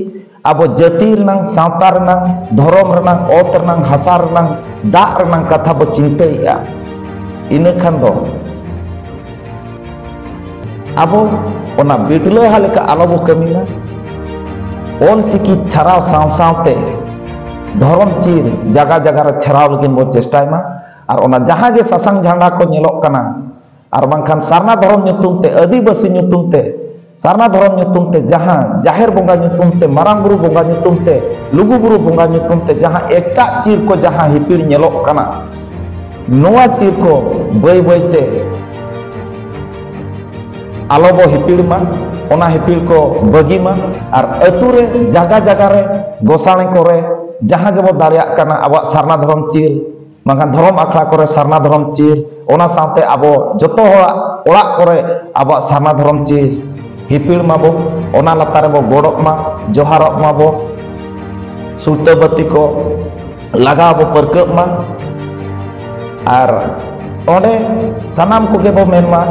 ᱟᱵᱚ ᱡᱟᱹᱛᱤ ᱨᱮᱱᱟᱝ, ᱥᱟᱶᱛᱟ ᱨᱮᱱᱟᱝ, ᱫᱷᱚᱨᱚᱢ ᱨᱮᱱᱟᱝ, ᱚᱛ ᱨᱮᱱᱟᱝ, ᱦᱟᱥᱟ ᱨᱮᱱᱟᱝ, ᱫᱟᱜ ᱨᱮᱱᱟᱝ ᱠᱟᱛᱷᱟ ᱵᱚ ᱪᱤᱱᱛᱟᱹᱭᱮᱫᱼᱟ, ᱤᱱᱟᱹ ᱠᱷᱟᱱ ᱫᱚ ᱟᱵᱚ ᱚᱱᱟ ᱵᱤᱴᱞᱟᱹᱦᱟ ᱞᱮᱠᱟ ᱟᱞᱚ ᱵᱚ ᱠᱟᱹᱢᱤ ᱢᱟ᱾ ᱚᱞ ᱪᱤᱠᱤ ᱪᱷᱟᱨᱟᱣ ᱥᱟᱶ ᱥᱟᱶᱛᱮ ᱫᱷᱚᱨᱚᱢ ᱪᱤᱨ ᱡᱟᱜᱟ ᱡᱟᱜᱟ ᱨᱮ ᱪᱷᱟᱨᱟᱣ ᱞᱟᱹᱜᱤᱫ ᱵᱚᱱ ᱪᱮᱥᱴᱟᱭ ᱢᱟ᱾ ᱟᱨ ᱚᱱᱟ ᱡᱟᱦᱟᱸ ᱜᱮ ᱥᱟᱥᱟᱝ ᱡᱷᱟᱱᱰᱟ ᱠᱚ ᱧᱮᱞᱚᱜ ᱠᱟᱱᱟ, ᱟᱨ ᱵᱟᱝᱠᱷᱟᱱ ᱥᱟᱨᱱᱟ ᱫᱷᱚᱨᱚᱢ ᱧᱩᱛᱩᱢ ᱛᱮ, ᱟᱹᱫᱤᱵᱟᱹᱥᱤ ᱧᱩᱛᱩᱢ ᱛᱮ, ᱥᱟᱨᱱᱟ ᱫᱷᱚᱨᱚᱢ ᱧᱩᱛᱩᱢ ᱛᱮ ᱡᱟᱦᱟᱸ ᱡᱟᱦᱮᱨ ᱵᱚᱸᱜᱟ ᱧᱩᱛᱩᱢ ᱛᱮ, ᱢᱟᱨᱟᱝ ᱵᱩᱨᱩ ᱵᱚᱸᱜᱟ ᱧᱩᱛᱩᱢ ᱛᱮ, ᱞᱩᱜᱩ ᱵᱩᱨᱩ ᱵᱚᱸᱜᱟ ᱧᱩᱛᱩᱢ ᱛᱮ ᱡᱟᱦᱟᱸ ᱮᱴᱟᱜ ᱪᱤᱨ ᱠᱚ ᱡᱟᱦᱟᱸ ᱦᱤᱯᱤᱲ ᱧᱮᱞᱚᱜ ᱠᱟᱱᱟ, ᱱᱚᱣᱟ ᱪᱤᱨ ᱠᱚ ᱵᱟᱹᱭ ᱵᱟᱹᱭ ᱛᱮ ᱟᱞᱚ ᱵᱚ ᱦᱤᱯᱤᱲ ᱢᱟ, ᱚᱱᱟ ᱦᱤᱯᱤᱲ ᱠᱚ ᱵᱟᱹᱜᱤ ᱢᱟ᱾ ᱟᱨ ᱟᱹᱛᱩ ᱨᱮ, ᱡᱟᱜᱟ ᱡᱟᱜᱟ ᱨᱮ, ᱜᱚᱥᱟᱬᱮ ᱠᱚᱨᱮ, ᱡᱟᱦᱟᱸ ᱜᱮᱵᱚ ᱫᱟᱲᱮᱭᱟᱜ ᱠᱟᱱᱟ, ᱟᱵᱚᱣᱟᱜ ᱥᱟᱨᱱᱟ ᱫᱷᱚᱨᱚᱢ ᱪᱤᱨ, ᱵᱟᱝᱠᱷᱟᱱ ᱫᱷᱚᱨᱚᱢ ᱟᱠᱷᱲᱟ ᱠᱚᱨᱮ ᱥᱟᱨᱱᱟ ᱫᱷᱚᱨᱚᱢ ᱪᱤᱨ, ᱚᱱᱟ ᱥᱟᱶᱛᱮ ᱟᱵᱚ ᱡᱚᱛᱚ ᱦᱚᱲᱟᱜ ᱚᱲᱟᱜ ᱠᱚᱨᱮ ᱟᱵᱚᱣᱟᱜ ᱥᱟᱨᱱᱟ ᱫᱷᱚᱨᱚᱢ ᱪᱤᱨ ᱦᱤᱯᱤᱲ ᱢᱟᱵᱚ, ᱚᱱᱟ ᱞᱟᱛᱟᱨ ᱨᱮᱵᱚ ᱜᱚᱰᱚᱜ ᱢᱟ, ᱡᱚᱦᱟᱨᱚᱜ ᱢᱟᱵᱚ, ᱥᱩᱞᱛᱟᱹ ᱵᱟᱹᱛᱤ ᱠᱚ ᱞᱟᱜᱟᱣ ᱵᱚ ᱯᱟᱹᱨᱠᱟᱹᱜ ᱢᱟ᱾ ᱟᱨ ᱚᱸᱰᱮ ᱥᱟᱱᱟᱢ ᱠᱚᱜᱮ ᱵᱚ ᱢᱮᱱ ᱢᱟ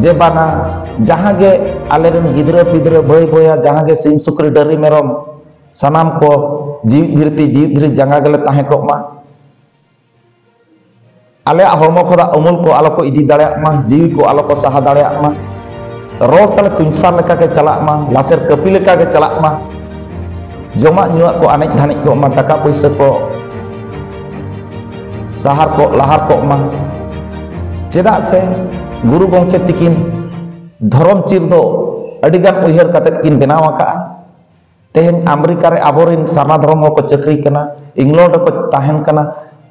ᱡᱮ, ᱵᱟᱝᱟ, ᱡᱟᱦᱟᱸ ᱜᱮ ᱟᱞᱮᱨᱮᱱ ᱜᱤᱫᱽᱨᱟᱹ ᱯᱤᱫᱽᱨᱟᱹ, ᱵᱷᱟᱹᱭ ᱵᱚᱭᱦᱟ, ᱡᱟᱦᱟᱸ ᱜᱮ ᱥᱤᱢ ᱥᱩᱠᱨᱤ ᱰᱟᱹᱨᱤ ᱢᱮᱨᱚᱢ, ᱥᱟᱱᱟᱢ ᱠᱚ ᱡᱤᱣᱤᱫ ᱫᱷᱟᱹᱨᱛᱤ ᱡᱤᱣᱤᱫ ᱫᱷᱟᱹᱨᱤ ᱡᱟᱸᱜᱟ ᱜᱮᱞᱮ ᱛᱟᱦᱮᱸ ᱠᱚᱜ ᱢᱟ᱾ ᱟᱞᱮᱭᱟᱜ ᱦᱚᱲᱢᱚ ᱠᱷᱚᱱᱟᱜ ᱩᱢᱩᱞ ᱠᱚ ᱟᱞᱚ ᱠᱚ ᱤᱫᱤ ᱫᱟᱲᱮᱭᱟᱜ ᱢᱟ, ᱡᱤᱣᱤ ᱠᱚ ᱟᱞᱚ ᱠᱚ ᱥᱟᱦᱟ ᱫᱟᱲᱮᱭᱟᱜ ᱢᱟ᱾ ᱨᱚᱲ ᱛᱟᱞᱮ ᱛᱩᱧᱥᱟᱨ ᱞᱮᱠᱟ ᱜᱮ ᱪᱟᱞᱟᱜ ᱢᱟ, ᱞᱟᱥᱮᱨ ᱠᱟᱹᱯᱤ ᱞᱮᱠᱟ ᱜᱮ ᱪᱟᱞᱟᱜ ᱢᱟ᱾ ᱡᱚᱢᱟᱜ ᱧᱩᱣᱟᱜ ᱠᱚ ᱟᱱᱮᱡ ᱫᱷᱟᱱᱮᱡ ᱠᱚᱜ ᱢᱟ, ᱴᱟᱠᱟ ᱯᱩᱭᱥᱟᱹ ᱠᱚ ᱥᱟᱦᱟᱨ ᱠᱚᱜ ᱞᱟᱦᱟᱨ ᱠᱚᱜ ᱢᱟ᱾ ᱪᱮᱫᱟᱜ ᱥᱮ ᱜᱩᱨᱩ ᱜᱚᱢᱠᱮ ᱛᱤᱠᱤᱱ ᱫᱷᱚᱨᱚᱢ ᱪᱤᱨ ᱫᱚ ᱟᱹᱰᱤᱜᱟᱱ ᱩᱭᱦᱟᱹᱨ ᱠᱟᱛᱮᱫ ᱠᱤᱱ ᱵᱮᱱᱟᱣ ᱟᱠᱟᱫᱼᱟ᱾ ᱛᱮᱦᱮᱧ ᱟᱢᱮᱨᱤᱠᱟ ᱨᱮ ᱟᱵᱚᱨᱮᱱ ᱥᱟᱨᱱᱟ ᱫᱷᱚᱨᱚᱢ ᱦᱚᱲ ᱠᱚ ᱪᱟᱹᱠᱨᱤ ᱠᱟᱱᱟ, ᱤᱝᱞᱚᱱᱰ ᱨᱮᱠᱚ ᱛᱟᱦᱮᱱ ᱠᱟᱱᱟ,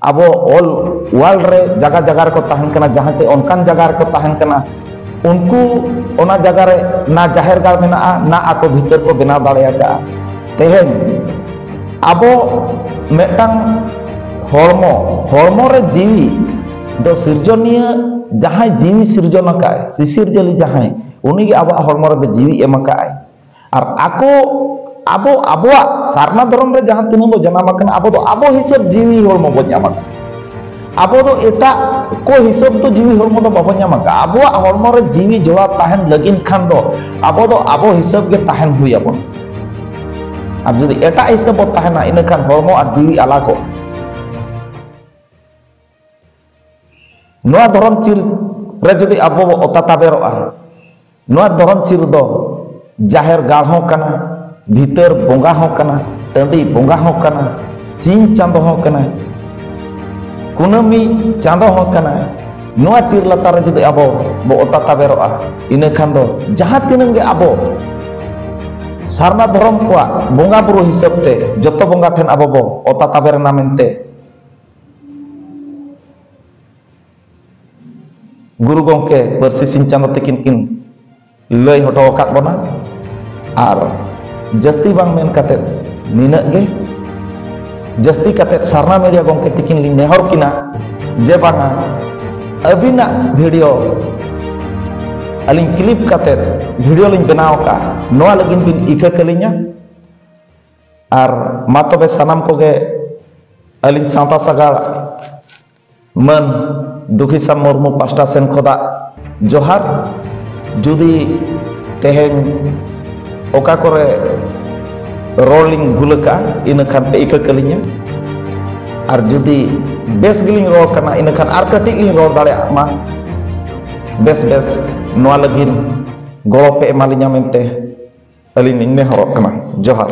ᱟᱵᱚ ᱚᱞ ᱣᱟᱨᱞᱰ ᱨᱮ ᱡᱟᱭᱜᱟ ᱡᱟᱭᱜᱟ ᱨᱮᱠᱚ ᱛᱟᱦᱮᱱ ᱠᱟᱱᱟ, ᱡᱟᱦᱟᱸ ᱪᱮ ᱚᱱᱠᱟᱱ ᱡᱟᱭᱜᱟ ᱨᱮᱠᱚ ᱛᱟᱦᱮᱱ ᱠᱟᱱᱟ᱾ ᱩᱱᱠᱩ ᱚᱱᱟ ᱡᱟᱭᱜᱟ ᱨᱮ ᱱᱟ ᱡᱟᱦᱮᱨ ᱜᱟᱲ ᱢᱮᱱᱟᱜᱼᱟ, ᱱᱟ ᱟᱠᱚ ᱵᱷᱤᱛᱟᱹᱨ ᱠᱚ ᱵᱮᱱᱟᱣ ᱫᱟᱲᱮ ᱟᱠᱟᱫᱼᱟ᱾ ᱛᱮᱦᱮᱧ ᱟᱵᱚ ᱢᱤᱫᱴᱟᱝ ᱦᱚᱲᱢᱚ, ᱦᱚᱲᱢᱚ ᱨᱮ ᱡᱤᱣᱤ ᱫᱚ ᱥᱤᱨᱡᱚᱱᱤᱭᱟᱹ ᱡᱟᱦᱟᱸᱭ ᱡᱤᱣᱤ ᱥᱤᱨᱡᱚᱱ ᱟᱠᱟᱫᱼᱟᱭ, ᱥᱤᱥᱤᱨᱡᱟᱹᱞᱤ ᱡᱟᱦᱟᱸᱭ, ᱩᱱᱤᱜᱮ ᱟᱵᱚᱣᱟᱜ ᱦᱚᱲᱢᱚ ᱨᱮᱫᱚ ᱡᱤᱣᱤ ᱮᱢ ᱟᱠᱟᱫᱼᱟᱭ᱾ ᱟᱨ ᱟᱠᱚ, ᱟᱵᱚ, ᱟᱵᱚᱣᱟᱜ ᱥᱟᱨᱱᱟ ᱫᱷᱚᱨᱚᱢ ᱨᱮ ᱡᱟᱦᱟᱸ ᱛᱤᱱᱟᱹᱜ ᱵᱚ ᱡᱟᱱᱟᱢ ᱟᱠᱟᱱᱟ, ᱟᱵᱚ ᱫᱚ ᱟᱵᱚ ᱦᱤᱥᱟᱹᱵ ᱡᱤᱣᱤ ᱦᱚᱲᱢᱚ ᱵᱚ ᱧᱟᱢ ᱟᱠᱟᱫᱟ᱾ ᱟᱵᱚ ᱫᱚ ᱮᱴᱟᱜ ᱠᱚ ᱦᱤᱥᱟᱹᱵ ᱫᱚ ᱡᱤᱣᱤ ᱦᱚᱲᱢᱚ ᱫᱚ ᱵᱟᱵᱚ ᱧᱟᱢ ᱟᱠᱟᱫᱟ᱾ ᱟᱵᱚᱣᱟᱜ ᱦᱚᱲᱢᱚ ᱨᱮ ᱡᱤᱣᱤ ᱡᱚᱲᱟᱣ ᱛᱟᱦᱮᱱ ᱞᱟᱹᱜᱤᱫ ᱠᱷᱟᱱ ᱫᱚ ᱟᱵᱚ ᱫᱚ ᱟᱵᱚ ᱦᱤᱥᱟᱹᱵ ᱜᱮ ᱛᱟᱦᱮᱱ ᱦᱩᱭ ᱟᱵᱚᱱ᱾ ᱟᱨ ᱡᱩᱫᱤ ᱮᱴᱟᱜ ᱦᱤᱥᱟᱹᱵ ᱵᱚ ᱛᱟᱦᱮᱱᱟ, ᱤᱱᱟᱹᱠᱷᱟᱱ ᱦᱚᱲᱢᱚ ᱟᱨ ᱡᱤᱣᱤ ᱟᱞᱟᱜᱚᱜ᱾ ᱱᱚᱣᱟ ᱫᱷᱚᱨᱚᱢ ᱪᱤᱨ ᱨᱮ ᱡᱩᱫᱤ ᱟᱵᱚ ᱵᱚ ᱚᱛᱟ ᱛᱟᱵᱮᱨᱚᱜᱼᱟ, ᱱᱚᱣᱟ ᱫᱷᱚᱨᱚᱢ ᱪᱤᱨ ᱫᱚ ᱡᱟᱦᱮᱨ ᱜᱟᱲ ᱦᱚᱸ ᱠᱟᱱᱟ, ᱵᱷᱤᱛᱟᱹᱨ ᱵᱚᱸᱜᱟ ᱦᱚᱸ ᱠᱟᱱᱟ, ᱴᱟᱺᱰᱤ ᱵᱚᱸᱜᱟ ᱦᱚᱸ ᱠᱟᱱᱟ᱾ ᱥᱤᱧ ᱪᱟᱸᱫᱚ ᱦᱚᱸ ᱠᱟᱱᱟᱭ, ᱠᱩᱱᱟᱹᱢᱤ ᱪᱟᱸᱫᱚ ᱦᱚᱸ ᱠᱟᱱᱟᱭ᱾ ᱱᱚᱣᱟ ᱪᱤᱨ ᱞᱟᱛᱟᱨ ᱨᱮ ᱡᱩᱫᱤ ᱟᱵᱚ ᱵᱚ ᱚᱛᱟ ᱛᱟᱵᱮᱨᱚᱜᱼᱟ, ᱤᱱᱟᱹ ᱠᱷᱟᱱ ᱫᱚ ᱡᱟᱦᱟᱸ ᱛᱤᱱᱟᱹᱜ ᱜᱮ ᱟᱵᱚ ᱥᱟᱨᱱᱟ ᱫᱷᱚᱨᱚᱢ ᱠᱚᱣᱟᱜ ᱵᱚᱸᱜᱟ ᱵᱩᱨᱩ ᱦᱤᱥᱟᱹᱵ ᱛᱮ ᱡᱚᱛᱚ ᱵᱚᱸᱜᱟ ᱴᱷᱮᱱ ᱟᱵᱚ ᱵᱚ ᱚᱛᱟ ᱛᱟᱵᱮᱨ ᱮᱱᱟ ᱢᱮᱱᱛᱮ ᱜᱩᱨᱩ ᱜᱚᱢᱠᱮ ᱯᱟᱹᱨᱥᱤ ᱥᱤᱧ ᱪᱟᱸᱫᱚ ᱛᱤᱠᱤᱱ ᱠᱤᱱ ᱞᱟᱹᱭ ᱦᱚᱴᱚ ᱟᱠᱟᱫ ᱵᱚᱱᱟ᱾ ᱟᱨ ᱡᱟᱹᱥᱛᱤ ᱵᱟᱝ ᱢᱮᱱ ᱠᱟᱛᱮ ᱱᱤᱱᱟᱹᱜ ᱜᱮ, ᱡᱟᱹᱥᱛᱤ ᱠᱟᱛᱮ ᱥᱟᱨᱱᱟ ᱢᱤᱰᱤᱭᱟ ᱜᱚᱢᱠᱮ ᱛᱤᱠᱤᱱ ᱞᱤᱧ ᱱᱮᱦᱚᱨ ᱠᱤᱱᱟ ᱡᱮ ᱵᱟᱝᱟ, ᱟᱹᱵᱤᱱᱟᱜ ᱵᱷᱤᱰᱤᱭᱳ ᱟᱹᱞᱤᱧ ᱠᱞᱤᱯ ᱠᱟᱛᱮ ᱵᱷᱤᱰᱤᱭᱳ ᱞᱤᱧ ᱵᱮᱱᱟᱣ ᱟᱠᱟᱫᱼᱟ, ᱱᱚᱣᱟ ᱞᱟᱹᱜᱤᱫ ᱵᱤᱱ ᱤᱠᱟᱹ ᱠᱟᱹᱞᱤᱧᱟ᱾ ᱟᱨ ᱢᱟ ᱛᱚᱵᱮ ᱥᱟᱱᱟᱢ ᱠᱚᱜᱮ ᱟᱹᱞᱤᱧ ᱥᱟᱶᱛᱟ ᱥᱟᱜᱟᱲ ᱢᱟᱹᱱ ᱫᱩᱠᱷᱤᱥᱟᱢ ᱢᱩᱨᱢᱩ ᱯᱟᱥᱴᱟ ᱥᱮᱱ ᱠᱷᱚᱱᱟᱜ ᱡᱚᱦᱟᱨ᱾ ᱡᱩᱫᱤ ᱛᱮᱦᱮᱧ ᱚᱠᱟ ᱠᱚᱨᱮ ᱨᱚᱲ ᱞᱤᱧ ᱵᱷᱩᱞ ᱟᱠᱟᱫᱼᱟ, ᱤᱱᱟᱹ ᱠᱷᱟᱱ ᱯᱮ ᱤᱠᱟᱹ ᱠᱟᱹᱞᱤᱧᱟ᱾ ᱟᱨ ᱡᱩᱫᱤ ᱵᱮᱥ ᱜᱮᱞᱤᱧ ᱨᱚᱲ ᱠᱟᱱᱟ, ᱤᱱᱟᱹ ᱠᱷᱟᱱ ᱟᱨ ᱠᱟᱹᱴᱤᱡ ᱞᱤᱧ ᱨᱚᱲ ᱫᱟᱲᱮᱭᱟᱜ ᱢᱟ ᱵᱮᱥ ᱵᱮᱥ, ᱱᱚᱣᱟ ᱞᱟᱹᱜᱤᱫ ᱜᱚᱲᱚ ᱯᱮ ᱮᱢᱟᱞᱤᱧᱟ ᱢᱮᱱᱛᱮ ᱟᱹᱞᱤᱧ ᱞᱤᱧ ᱱᱮᱦᱚᱨᱚᱜ ᱠᱟᱱᱟ᱾ ᱡᱚᱦᱟᱨ᱾